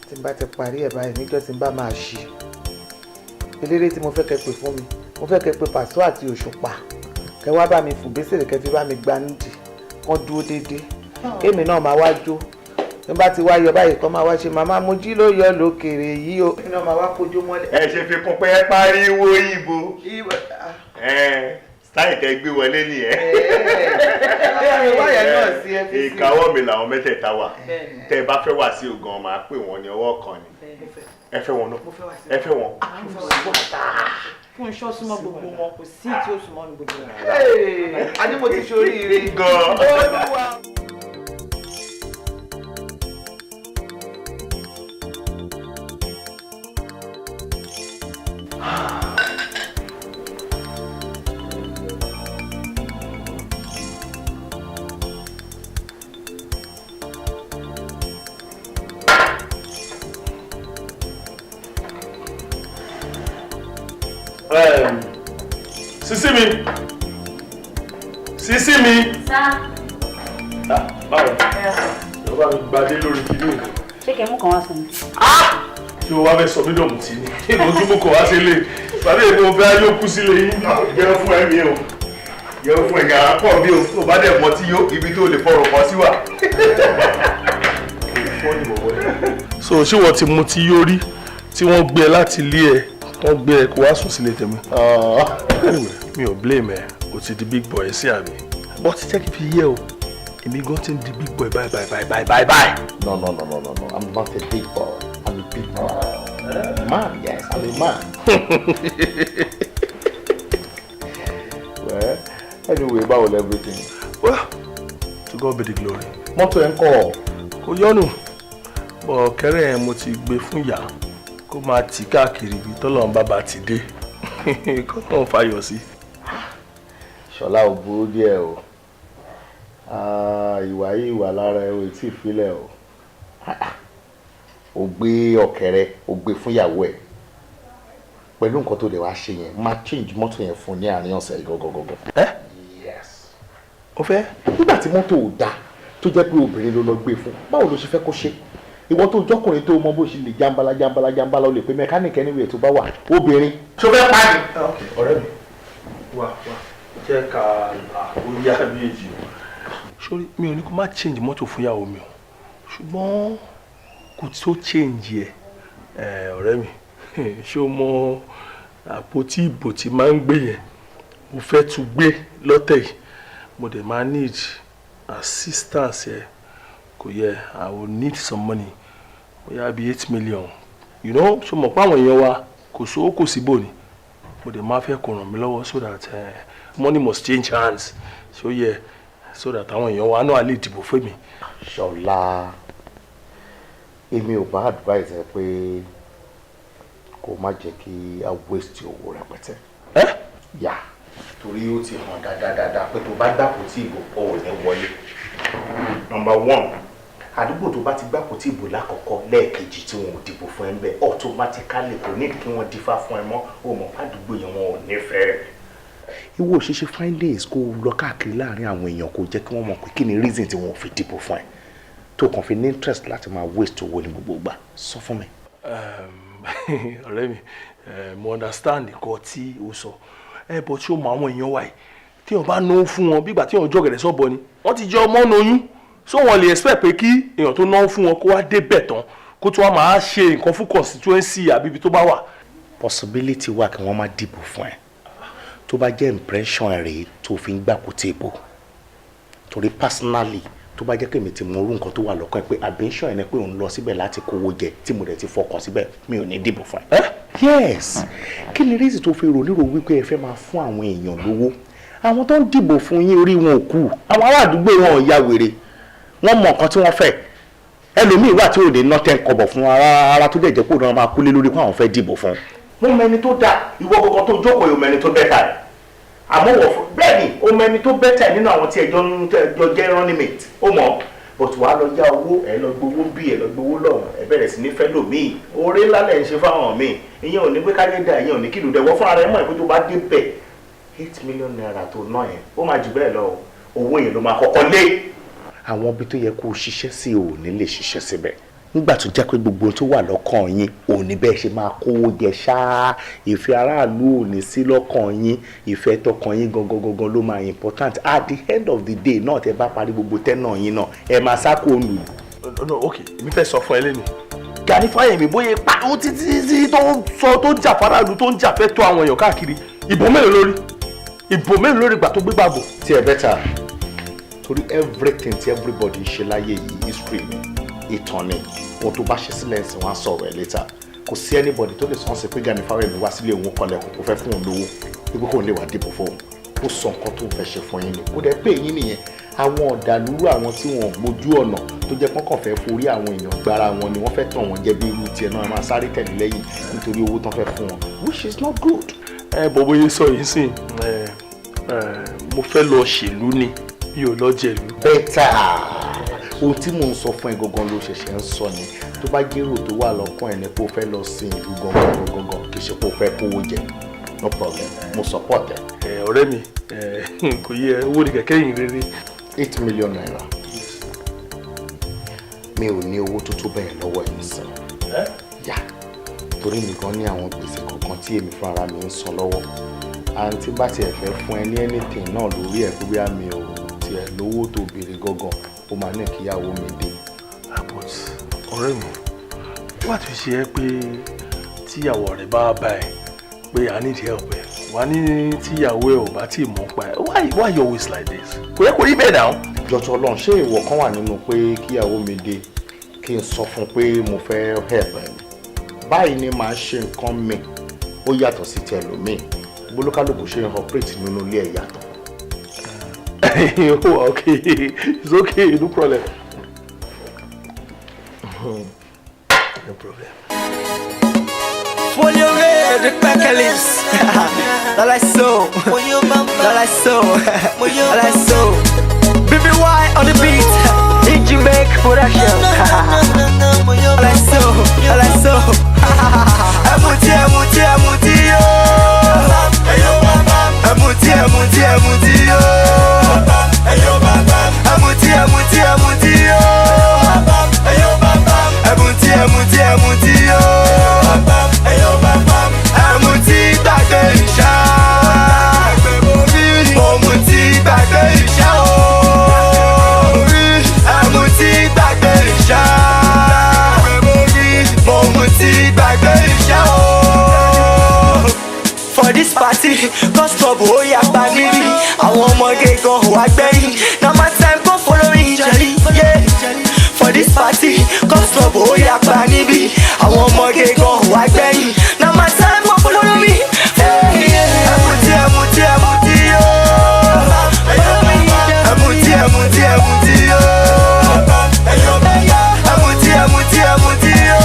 tí n bá ti parí ẹ̀ báyìí, níjọ́ tí n bá máa ṣí, eléré tí mo fẹ́ kẹ́ pè fún mi, mo fẹ́ kẹ́ pè Pàṣọ àti Òṣùpá, kẹ́ wá bá mi fún bẹ́sẹ̀rẹ̀, kẹ́ fi bá mi gba nídìí kán dúró déédéé, kémi náà máa wá jó. Tí n bá ti wá yọ báyìí, kán máa wá ṣe màmá mojí ló yọ lókèrè yìí o. Kémi náà máa wá kójó mọ́lẹ̀. Ẹ ṣe fi kún pé ẹ pariwo ìbò style tẹ gbé wọlé nìyẹn. Wáyà náà sí ẹ fi sí. Ìkáwọ́ mi làwọn mẹ́tẹ̀ẹ̀ta wà. Tẹ ẹ bá fẹ́ wá sí ògàn, máa pè wọ́n ní ọwọ́ kan ni. Ẹ fẹ́ wọn náà, ẹ fẹ́ wọn. Fún iṣọ́ súnmọ́ gbogbo wọn, kò sí tí ó súnmọ́ ní gbogbo wọn. A ní mo ti ṣoríire. Gan. Olúwa. Mi, sísí mi. Sá. Báwo ló bá mi gbadé lórí kìíní? Ṣé kẹ́ mú kan wá fún mi? Tí o wá fẹ́ sọ mí dọ̀mù tí ni mo tún mú kọ̀ wá sílé tàbí èmi ò fẹ́ ayé kú sílé yín. Jẹun fún ẹ̀mí o, jẹun fún ẹ̀yà pọ̀ bí o tó bá dẹ̀ mọ́ tí yó ibi tó lè fọ̀rọ̀ kọ́ sí wà. So ṣé wọ́n ti mu tí yó rí tí wọ́n gbé ẹ láti ilé ẹ, wọ́n gbé ẹ kó wá sùn sílé tèmi? Anyway, mi ò blame ẹ, o ti di big boy sí àbí, but jẹ́ kí n fi yé o, èmi gan ti ń di big boy. Bye bye bye bye bye bye. No, no, no, no, no, no. I'm not a big boy. I'm a big man. Man, yes, I'm a man. Well, anyway, báwo lẹ everything? Well, to God be the glory. Mọ́tò ẹ̀ ń kọ́? Kò yọnu bọ̀, kẹrẹ́ ẹ̀ mo ti gbé fún ìyá kó máa tì káàkiri ibi tọ́lọ́run bàbá ti dé, kó náà fàyọ̀ sí. Ṣọlá, ò burú díẹ̀ o. Ah, ìwà yìí wà lára ẹ, o tí ì filẹ̀ o. O gbé ọ̀kẹ́rẹ́, o gbé fún ìyàwó ẹ̀ pẹ̀lú nǹkan tó lè wá ṣe yẹn, máa change mọ́tò yẹn fún ní àárín ọ̀sẹ̀ yìí gọ́gọ́gọ́gọ́. Ẹ́. Yes. O fẹ́. Nígbà tí mọ́tò ò dáa, tó jẹ́ pé obìnrin ló lọ gbé fún, báwo ló ṣe fẹ́ kó ṣe? Ìwọ tó jọkùnrin tó mọ bó ṣe lè jambala jambala jambala, o lè pe mẹkáníìkì anywhere tó bá wà. Obìnrin ṣó fẹ́ pa ni? Ọ̀rẹ́ mi, wá wá, jẹ́ ká là ó yá bí èjì o. Sórí, mi ò ní kó má change mọ́tò fún ìyàwó mi o, ṣùgbọ́n kò tó change ẹ̀. Ọ̀rẹ́ mi, ṣé o mọ àpótí ìbò tí máa ń gbé yẹn? Mo fẹ́ tún gbé lọ́tẹ̀ yìí, mo dẹ̀ máa need assistance ẹ. Kò yẹ, I will need some money, bóyá bíi 8 million. Ṣo mọ̀ pé àwọn èèyàn wa, kò sówó kò síbò ni. Mo dẹ̀ máa fẹ́ kó ràn mí lọ́wọ́ so that money must change hands, so yẹ, so that àwọn èèyàn wa náà lè dìbò fún mi. Ṣọlá, èmi ò bá advise ẹ pé kó má jẹ́ kí a waste owó rẹpẹtẹ. Ẹ. Yà, torí ó ti hàn dáadáa pé tó bá gbàpò tí ìbò, ò ní wọlé. Number one, àdúgbò tó bá ti gbàpò tí ìbò lákọ̀ọ́kọ́, lẹ́ẹ̀kejì tí wọn ò dìbò fún ẹ ń bẹ, automatically kò ní kí wọ́n dífá fún ẹ mọ́. O mọ̀ fàdúgbò yẹn, wọn ò nífẹ̀ẹ́. Ìwọ òṣìṣẹ́ findings, kó lọ káàkiri láàrin àwọn èèyàn, kó jẹ́ kí wọ́n mọ̀ pé kí ni reason tí wọn ò fi dìbò fún ẹ, tó kàn fi ní interest láti máa waste owó ní gbogbo ìgbà. Sọ fún mi. Ọ̀rẹ́ mi, mo understand nǹkan tí o sọ ẹ, bọ̀ tí o mọ àwọn èèyàn wa yìí, tí wọ́n bá náwó fún wọn, bí ìgbà tí wọ́n jọ gẹ̀rẹ́ sọ́bọ ni, wọ́n ti jẹ ọmọ ọ̀nà oyún. So wọ́n lè expect pé kí èèyàn tó náwó fún wọn kó wá débẹ̀ tán, kó tó wá máa ṣe nǹkan fún constituency àbí ibi tó bá wà. Possibility wà kí wọ́n má dìbò fún ẹ, tó bá jẹ́ impression rèé tó fi ń gbàkú tèbò. Torí personally, tó bá jẹ́ pé mi ti mọ orú nǹkan tó wà lọ́kàn ẹ, pé ambition ẹ ni pé òun lọ síbẹ̀ láti kówó jẹ, tí mo dẹ̀ ti fọkàn síbẹ̀, mi ò ní dìbò fún ẹ. Yes, kí ni reason tó fi rò nírò wípé ẹ fẹ́ máa fún àwọn èèyàn lówó? Àwọn tó ń dìbò fún yín, orí wọn ò kú. Àwọn ará àdúgbò wọn ò ya wèrè, wọ́n mọ nǹkan tí wọ́n fẹ́. Ẹlòmíì wà tí ò lè ná 10 kọ́bọ̀ fún ara ara, tó dẹ̀ jẹ́ kó náà máa kúlé lórí pé àwọn fẹ́ dìbò fún. Wọ́n mọ ẹni tó dáa. Ìwọ gangan tó jókòó yóò mọ ẹni tó better ẹ̀. Àmọ́ wọ̀ fún bẹ́ẹ̀ ni ó mọ ẹni tó better nínú àwọn tí ẹjọ́ ń jọ jẹ́ running mate, ó mọ̀. But wàá lọ yá owó ẹ, lọ gbowó bí ẹ lọ gbowó lọ́hùn, ẹ bẹ̀rẹ̀ sí ní fẹ́ lòmíì. Oore ńlá lẹ̀ ń ṣe fáwọn míì. Ìyẹn ò ní pé káyé dà, ìyẹn ò ní kìlú dẹ̀. Wọ́n fún ara ẹ mọ̀ ẹ́ pé tó bá dé bẹ̀, 8 million naira tó ná yẹn, ó máa jù bẹ́ẹ̀ lọ. Owó yẹn ló máa kọ́kọ́ lé. Àwọn ibi tó yẹ kó o ṣiṣẹ́ sí, ò ní lè ṣiṣẹ́ síbẹ̀, nígbà tó jẹ́ pé gbogbo tó wà lọ́kàn yín ò ní bẹ́ẹ̀ ṣe máa kówó jẹ ṣáá. Ìfẹ́ aráàlú ò ní sí lọ́kàn yín, ìfẹ́ tọkàn yín gangan gangan ló máa important. At the end of the day náà, tẹ bá parí gbogbo tẹ́nà yín náà, ẹ máa sá kó lù. No, ok, èmi fẹ́ sọ fún ẹ lẹ́nu, Gani Fáyẹ̀mí, bóyá pariwo títí títí tó ń sọ, tó ń jà faraàlú, tó ń jà fẹ́ tó àwọn èèyàn káàkiri, ìbò mélòó lórí, ìbò mélòó lórí ìgbà tó gbégbá bò? Tí ẹ better, torí everything tí everybody ń ṣe láyé yìí, history ni, ìtàn ni. Ohun tó bá ṣe sílẹ̀ ń sìn, wọ́n á sọ̀rọ̀ ẹ̀ later. Kò sí anybody tó lè sọ ọ́n sí pé Gani Fáwẹ́mi wá sílé òun, kọlẹ̀kùn, kó fẹ́ fún òun lówó, wípé kóun lè wá dìbò fóun. Ó sọ nǹkan tó ń fẹ́ ṣe fún yín ni, kó dẹ̀ pé yín nìyẹn. Àwọn ọ̀dàlúrú, àwọn tí wọn ò mójú ọ̀nà, tó jẹ́ pọ́nkàn fẹ́ forí àwọn èèyàn gbára wọn ni, wọ́n fẹ́ tàn wọ́n jẹ bí irú tiẹ̀ náà, máa sáré tẹ̀lé lẹ́yìn nítorí owó tán fẹ́ fún wọn, which is not good. Ẹ bọ̀, bóyá sọ yìí sìn ẹ ẹ, mo fẹ́ lọ ṣèlú ni, mi ò lọ jẹ̀lú. Better. Ohun tí mò ń sọ fún ẹ gangan ló ṣẹ̀ṣẹ̀ ń sọ ni. Tó bá jérò tó wà lọ́kàn ẹ ní pé o fẹ́ lọ sin ìlú gangan gangan, kì í ṣe pé o fẹ́ kówó jẹ, no problem, mo support ẹ. Ẹ. Ọ̀rẹ́ mi, kò yẹ owó ní kẹ̀kẹ́ yìí rere. ₦8 million? Mi ò ní owó tó tó bẹ́ẹ̀ lọ́wọ́ ẹ̀ nísìn yá, torí mi gan ní àwọn gbèsè kọ̀ọ̀kan tí èmi fúnra mi ń san lọ́wọ́. Àǹtí bá tiẹ̀ fẹ́ fún ẹ ní anything náà lórí ẹ̀ pé bóyá mi ò tiẹ̀ lówó tó béèrè gangan, ó máa ní kíyàwó mi dé. But ọ̀rẹ́ mi, wá ti ṣe é pé tíyàwó rẹ̀ bá bá ẹ pé I need help ẹ, wà ní tíyàwó ẹ ò bá tí ì mọ̀ pa ẹ, why you always like this? Kò yẹ kó rí bẹ́ẹ̀ náà. Jọ̀tọ̀ Ọlọ́run, ṣé ìwọ kan wà nínú pé kíyàwó mi dé kí n sọ fún pé mo fẹ́ help ẹ báyìí ni màá ṣe nǹkan mi? Ó yàtọ̀ sí tẹlòmíì, bólúkálùkù ṣe ń operate nínú ilé ẹ̀ yàtọ̀. Oh, okay, it's okay, no problem, no problem. Folio red, the Pekelis. Lala so, lala so, lala so. BBY on the beat, Ijimake production. Lala so, lala so. Ẹ̀mùtí, ẹ̀mùtí, ẹ̀mùtí yo. Ẹ̀mùtí, ẹ̀mùtí, ẹ̀mùtí yo. Ẹ̀mùtí, ẹ̀mùtí, ẹ̀mùtí yo. Ẹ̀mùtí, ẹ̀mùtí, ẹ̀mùtí yo. Ẹ̀mùtí gbàgbé ìṣá. Òmùtí gbàgbé ìṣá o. Ẹ̀mùtí gbàgbé ìṣá. Òmùtí gbàgbé ìṣá o. For this party, cause trouble ó yà pa níbí. Àwọn ọmọge gan wá gbẹ̀yìn. Na my time go follow me jolly. Yeah. For this party, cause trouble ó yà pa níbí. Àwọn ọmọge gan wá gbẹ̀yìn. Na my time go follow me. Ẹ̀mùtí, ẹ̀mùtí, ẹ̀mùtí yó. Ẹ̀mùtí, ẹ̀mùtí, ẹ̀mùtí yó. Ẹ̀mùtí, ẹ̀mùtí, ẹ̀mùtí yó.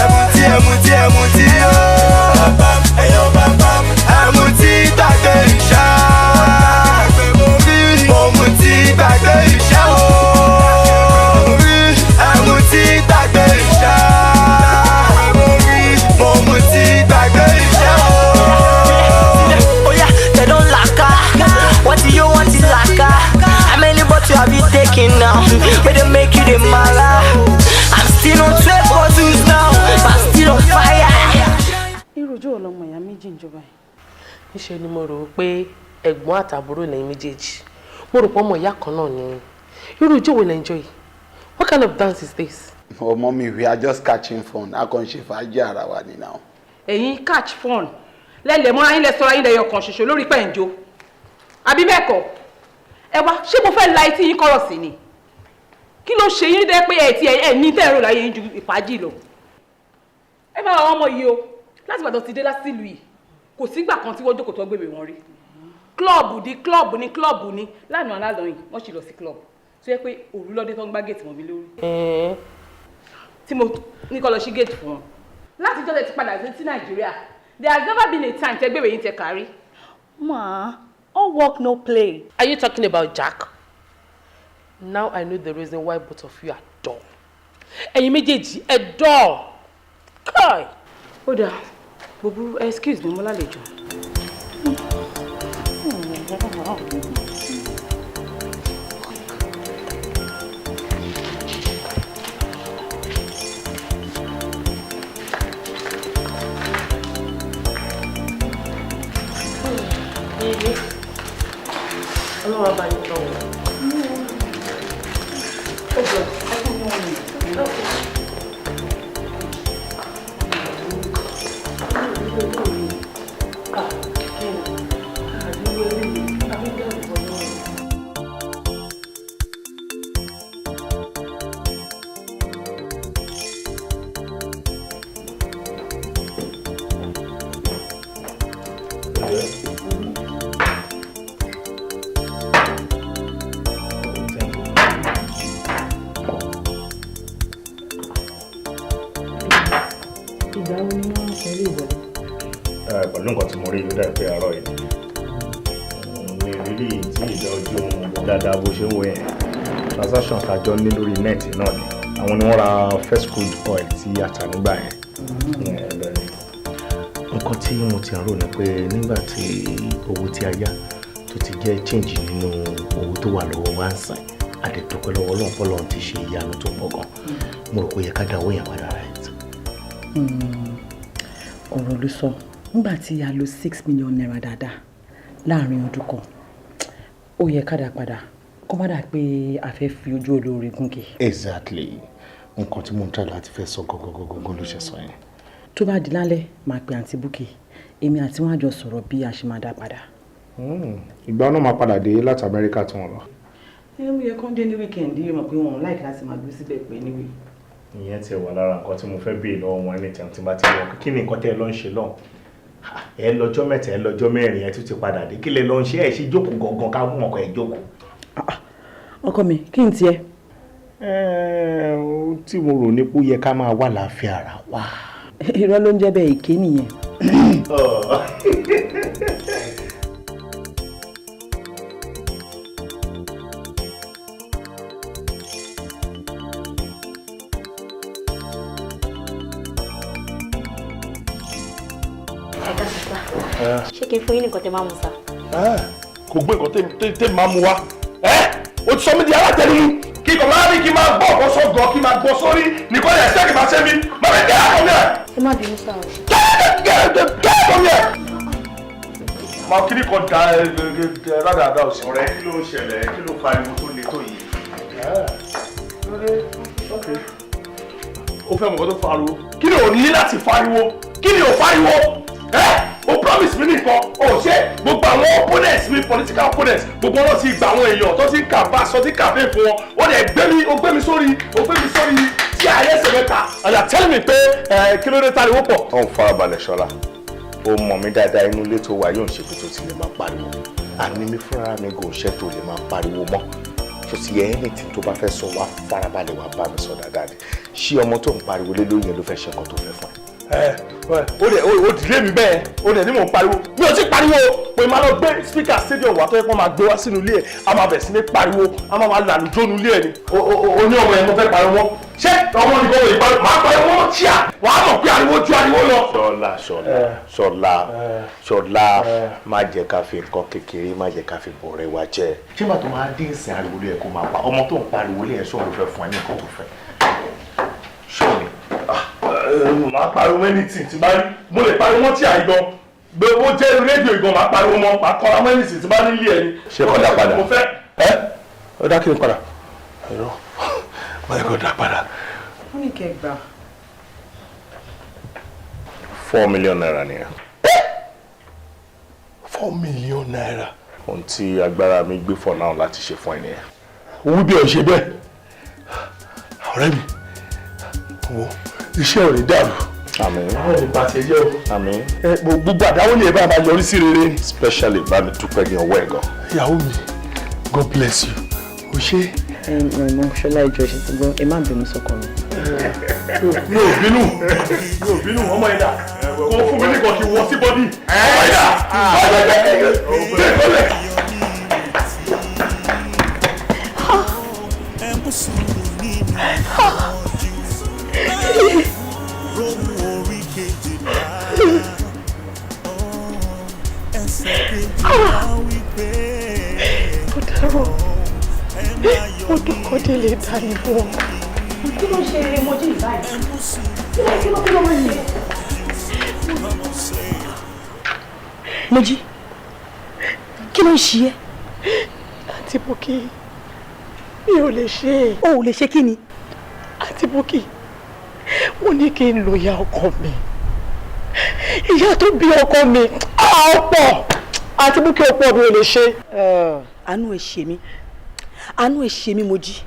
Ẹ̀mùtí, ẹ̀mùtí, ẹ̀mùtí yó. Ẹ̀mùtí gbàgbé ìṣá. Òmùtí gbàgbé ìṣá o. Ẹ̀mùtí gbàgbé ìṣá. Òmùtí gbàgbé ìṣá o. Oya, they don laka. What you want is laka. How many bottles have you taken now? Where they make you the mala? I'm still on 12 bottles now, but I'm still on fire. Irú ojú ọlọmọ ìyá méjì ń jọba yìí. Níṣẹ́ ni mo rò ó pé ẹ̀gbọ́n àtàbúrò lẹ́yìn méjèèjì. Mo rò pé ọmọ ìyá kan náà ni. Irú ojú wo lẹ́ ń jọ yìí? What kind of dance is this? Ọmọ mi, we are just catching fun. A kàn ń ṣe fàájì ara wa ni now. Ẹ̀yin catch fun lẹ́lẹ̀ mọ́ra yín, lẹ sọ́ra yín lẹ́yọ̀ kan ṣoṣo lórí pẹ̀ǹjọ, àbí bẹ́ẹ̀ kọ́? Ẹ wá, ṣé mo fẹ́ la etí yín kọ́rọ̀ sí ni? Kí ló ṣe yín dẹ́ pé ẹ ti ẹ ní tẹ̀rọ láyé yín ju ìfàájì lọ? Ẹ máa wọ ọmọ yìí o, láti ìgbà tó ti dé láti ìlú yìí, kò sígbà kan tí wọ́n jókòó tó gbèbè wọn rí. Club di club ní club ní lánàá alálọ́ yìí, wọ́n sì lọ sí club tó yẹ pé òru lọ́dẹ tó ń gbá gate mọ́ mi lórí, tí mo ní kó lọ sí gate fún wọn. Láti jọ́ tẹ ti padà sí Nàìjíríà, there has never been a time tẹ gbèbè yín tẹ kárí. Ma, all work no play. Are you talking about Jack? Now I know the reason why both of you are dull. Ẹ̀yin méjèèjì ẹ dull. Kai! Ó dáa, gbogbo excuse mi, mo lálejò. Ọlọ́run á bá yín tọ́ wọn. Ó jọ ẹ fún mi wọn ni. Ìgbà wo ni wọ́n sọ ilé ìwọlé? Pẹ̀lú nǹkan tí mo rí, ló dà pé àárọ̀ yìí mi rírí tí ìdá ojú wọn dáadáa. Bó ṣe ń wo yẹn, transaction tàjọ ní lórí net náà ni. Àwọn ni wọ́n ra first crude oil tí a tà nígbà yẹn. Bẹ́ẹ̀ ni. Nǹkan tí mo ti ń rò ni pé nígbà tí owó tí a yá tó ti jẹ́ change nínú owó tó wà lọ́wọ́ wa ń sìn, àdètòpẹ́ lọ́wọ́ Ọlọ́run pọ́lọ́run ti ṣe ìyanu tó pọ̀ gan. Mo rò pé ó yẹ ká dá owó yẹn padà, right? Ọ̀rọ̀ ló sọ. Nígbà tí a lo ₦6 million dáadáa láàrin ọdún kan, ó yẹ ká dá padà, kó má dà pé a fẹ́ fi ojú olóore gúnge. Exactly, nǹkan tí mo ń try láti fẹ́ sọ gangan ló ṣe sọ yẹn. Tó bá di lálẹ́, máa pe àǹtí Búkì, èmi àti wọn á jọ sọ̀rọ̀ bí a ṣe máa dá padà. Ìgbà náà máa padà dé láti Amẹ́ríkà tí wọ́n lọ? Ẹ ń yẹ kán dé ní weekend yìí, mọ̀ pé wọn ò like láti máa gbé síbẹ̀ pé níwèé. Ìyẹn tiẹ̀ wà lára nǹkan tí mo fẹ́ béèrè lọ́wọ́ wọn anytime tí n bá ti lọ. Kí ni nǹkan tẹ́ ẹ lọ ń ṣe lọ́hùn? Ẹ lọ́jọ́ 3, ẹ lọ́jọ́ 4, ẹ tún ti padà dé. Kí lẹ lọ ń ṣe? Ẹ ṣe jókòó gangan ká mú ọkọ ẹ jókòó. Ọkọ mi, kí n tiẹ̀? Tí mo rò ní pé ó yẹ ká máa wà láàfin ara wa. Irọ́ ló ń jẹ́ bẹ́ẹ̀, èké nìyẹn. Ẹ ká sá, ṣé kí n fún yín ní nǹkan tẹ́ máa mú sá? Kò gbé nǹkan tẹ́ máa mú wa. Ẹ́ o ti sọ mí di alátẹnumú, kí kò máa rí kí n máa gbọ́ ọ̀kan sọ́gọ̀, kí n máa gbọ́ sórí nìkan yẹn ṣé kí n máa ṣe mí má bẹ gẹ́ àkọ́ mi ẹ̀. Ẹ má bínú sá o. Gẹ́ àkọ́ mi ẹ̀. Máa kí ni kan da ẹ rádàdà òsì. Ọ̀rẹ́, kí ló ń ṣẹlẹ̀? Kí ló pariwo tó le tó yìí? O fẹ́ mọ̀ nǹkan tó fariwo? Kí ni o ní láti fariwo? Kí ni o fariwo? Ẹ o promise mi nìkan o ṣe. Gbogbo àwọn opponents mi, political opponents, gbogbo wọn ti gba àwọn èèyàn tó ti ń kà bá sọ ti campaign fún wọn. Ó dẹ̀ gbé mi, o gbé mi sórí, o gbé mi sórí tí ayé ẹsẹ̀ mẹ́ta, and you are telling me pé ẹ kí ló dé tariwo pọ̀. Ó ń farabalẹ̀ ṣọ́la, ó mọ̀ mí dáadáa. Inú ilé tó wà yóò ń ṣe pé tó ti lè máa pariwo. Àní mi fúnra mi kò ṣe tó lè máa pariwo mọ́ tó ti yẹ. Anything tó bá fẹ́ sọ, wá farabalẹ̀, wá bá mi sọ dáadáa ni. Ṣé ọmọ tó ń pariwo lé lórí yẹn ló fẹ́ ṣe nǹkan tó fẹ́ fún ẹ? Ẹ ó dẹ̀ ó dìlé mi bẹ́ẹ̀, ó dẹ̀ ní mò ń pariwo. Mi ò tí pariwo pé máa lọ gbé speaker stadium wá tó yẹ kó máa gbé wá sínú ilé ẹ̀, a máa bẹ̀ sí ní pariwo, a máa làlùjọ́ nu ilé ẹ̀ ni. O ní ọmọ yẹn mo fẹ́ pariwo mọ́. Ṣé ọmọ nìkan wò ìpariwo? Máa pariwo mọ́ chíà, wàá mọ̀ pé ariwo ju ariwo lọ. Ṣọlá, Ṣọlá, Ṣọlá, Ṣọlá, má jẹ́ ká fi nǹkan kékeré, má jẹ́ ká fi bọ̀rẹ̀ wa jẹ́. Ṣé màá tó máa dín ìsìn ariwo lé ẹ kó máa pa ọmọ tó ń pariwo lé ẹ? Ṣọ́ọ̀ ló fẹ́ fún ẹ ní nǹkan tó fẹ́? Ṣọ́ọ̀ ni? Máa pariwo anything tí bá rí. Mo lè pariwo mọ́ tí àìgbọ́n gbé owó jẹ́ rédíò ìgbọ̀n, máa pariwo mọ́, máa kọ́ra mọ́ anything tí bá ní ilé ẹni. Ṣé kọ́ dá padà? Mo fẹ́ ẹ ó dá kí n padà ẹ̀rọ báyìí kò dá padà. Wọ́n ní kẹ́ gbà. ₦4 million nìyẹn. ₦4 million. Ohun tí agbára mi gbé for now láti ṣe fún ẹ nìyẹn. Owó bí ọ̀ ṣe bẹ́ẹ̀, ọ̀rẹ́ mi, wo iṣẹ́ ò ní dàrú. Àmín. Àwọn ò ní bá tiẹ̀ jẹ́ o. Àmín. Ẹ gbogbo àdáwọlé ẹ bá máa yọrí sí rere. Especially bá mi dúpẹ́ ní ọwọ́ ẹ̀ gan. Ìyàwó mi, God bless you, o ṣé. Ẹ mọ Ṣọlá, ìjọ ṣe ti gbọ́, ẹ má bínú sọ́kọ mi. Mi ò bínú, mi ò bínú. Ọmọ yẹn dà? Kó fún mi nìkan kí n wọ sí body. Ọmọ yẹn dà? Gbé ìkọlẹ̀. Ẹ mú sùúrù nínú ìpọ́njú. Rohun orí 12, ẹsẹ̀ 12 wípé. Ó dárò, ó dọ́kọ́dé lè dá ìbọn. Kí ló ń ṣe Mojí báyìí? Kí ló ń ṣe? Mojí, kí ló ń ṣe ẹ́? Àǹtí Búkì, mi ò lè ṣe é. O ò lè ṣe kí ni? Àǹtí Búkì, wọ́n ní kí n lo ìyá ọkọ mi, ìyá tó bí ọkọ mi. Ọ̀pọ̀, Àǹtí Búkì, ọ̀pọ̀, mi ò lè ṣe. Àánú ẹ ṣe mí, àánú ẹ ṣe mí, Mojí.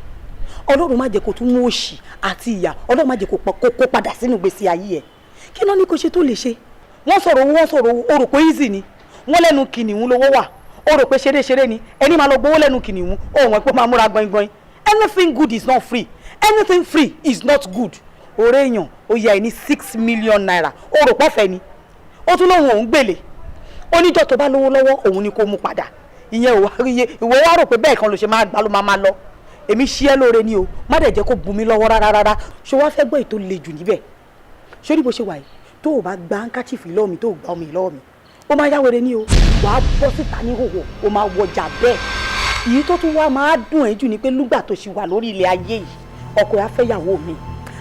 Ọlọ́run má jẹ́ kó tún mú òṣì àti ìyà, Ọlọ́run má jẹ́ kó padà sínú ìgbésí ayé ẹ̀. Kí ló ní kó ṣe tó lè ṣe? Wọ́n sọ̀rọ̀ owó, wọ́n sọ̀rọ̀ owó, o rò pé easy ni. Wọ́n lẹ́nu kìnìún lówó wà, o rò pé ṣeré ṣeré ni. Ẹni máa lọ gbowó lẹ́nu kìnìún, o wọ́n pé máa múra gbọ̀ngbọ̀n. Anything good is not free, anything free is not good. Ọ̀rẹ́ èèyàn ó yá ẹ ní ₦6 million, o rò pọ̀fẹ́ ni. Ó tún lóun òun gbèlè oníjọ́ tó bá lówó lọ́wọ́ òun ni kó mú padà. Ìyẹn ò wá rí iye. Ìwọ wá rò pé bẹ́ẹ̀ kan ló ṣe máa gbá ló máa máa lọ. Èmi ṣí ẹ lóore ni o, má dẹ̀ jẹ́ kó bu mi lọ́wọ́ rárá rárá. Ṣé wàá fẹ́ gbọ́ ètò le jù níbẹ̀? Ṣé ní bó ṣe wà yìí, Tó o bá gba handkerchief lọ́wọ́ mi, tó o gba omi lọ́wọ́ mi, ó máa yá wèrè ní o. Wàá bọ́ síta ní hòhò, ó máa wọjà bẹ́ẹ̀. Èyí tó tún wá máa dùn ẹ́ jù ni pé lúgbà tó ṣì wà lórí ilẹ̀ ayé yìí, ọkọ ẹ̀ á fẹ́ yàwó mi,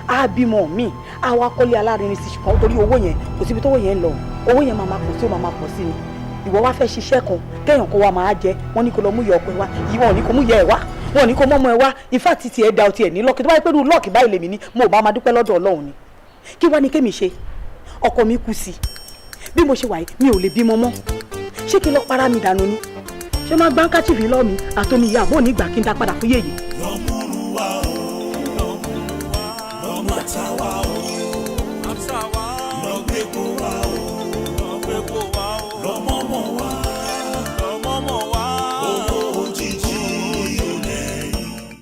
á bímọ mi, á wá kọ́lé alárinrin sí. Ṣùgbọ́n torí owó yẹn, kò síbi tówó yẹn ń lọ. Owó yẹn máa máa pọ̀ sí, ó máa máa pọ̀ sí ni. Ìwọ wá fẹ́ ṣiṣẹ́ kan kéèyàn kó wa máa jẹ. Wọ́n ní kó lọ mú ìyá ọkọ ẹ wá, ìwọ ò ní kó mú ìyá ẹ wá, wọn ò ní kó mọ́mọ́ ẹ wá. Ifá ti tiẹ̀ da ọtí ẹ̀ ní luck. Tó bá yẹ pé irú luck báyìí lèmi ní, mo ò bá máa dúpẹ́ lọ́dọ̀ Ọlọ́run ni. Kí wá ní kémi ṣe? Ọkọ mi kú sí. Bí mo ṣe wà yìí, mi ò lè bímọ mọ́. Ṣé kí n lọ para mi dànù ni? Ṣé máa gbá handkerchief lọ́ọ̀ mi àtomi ìyá àbò nígbà kí n dá padà fún yèyé? Lọ́múrú wa o, lọ́mọ ta wa o.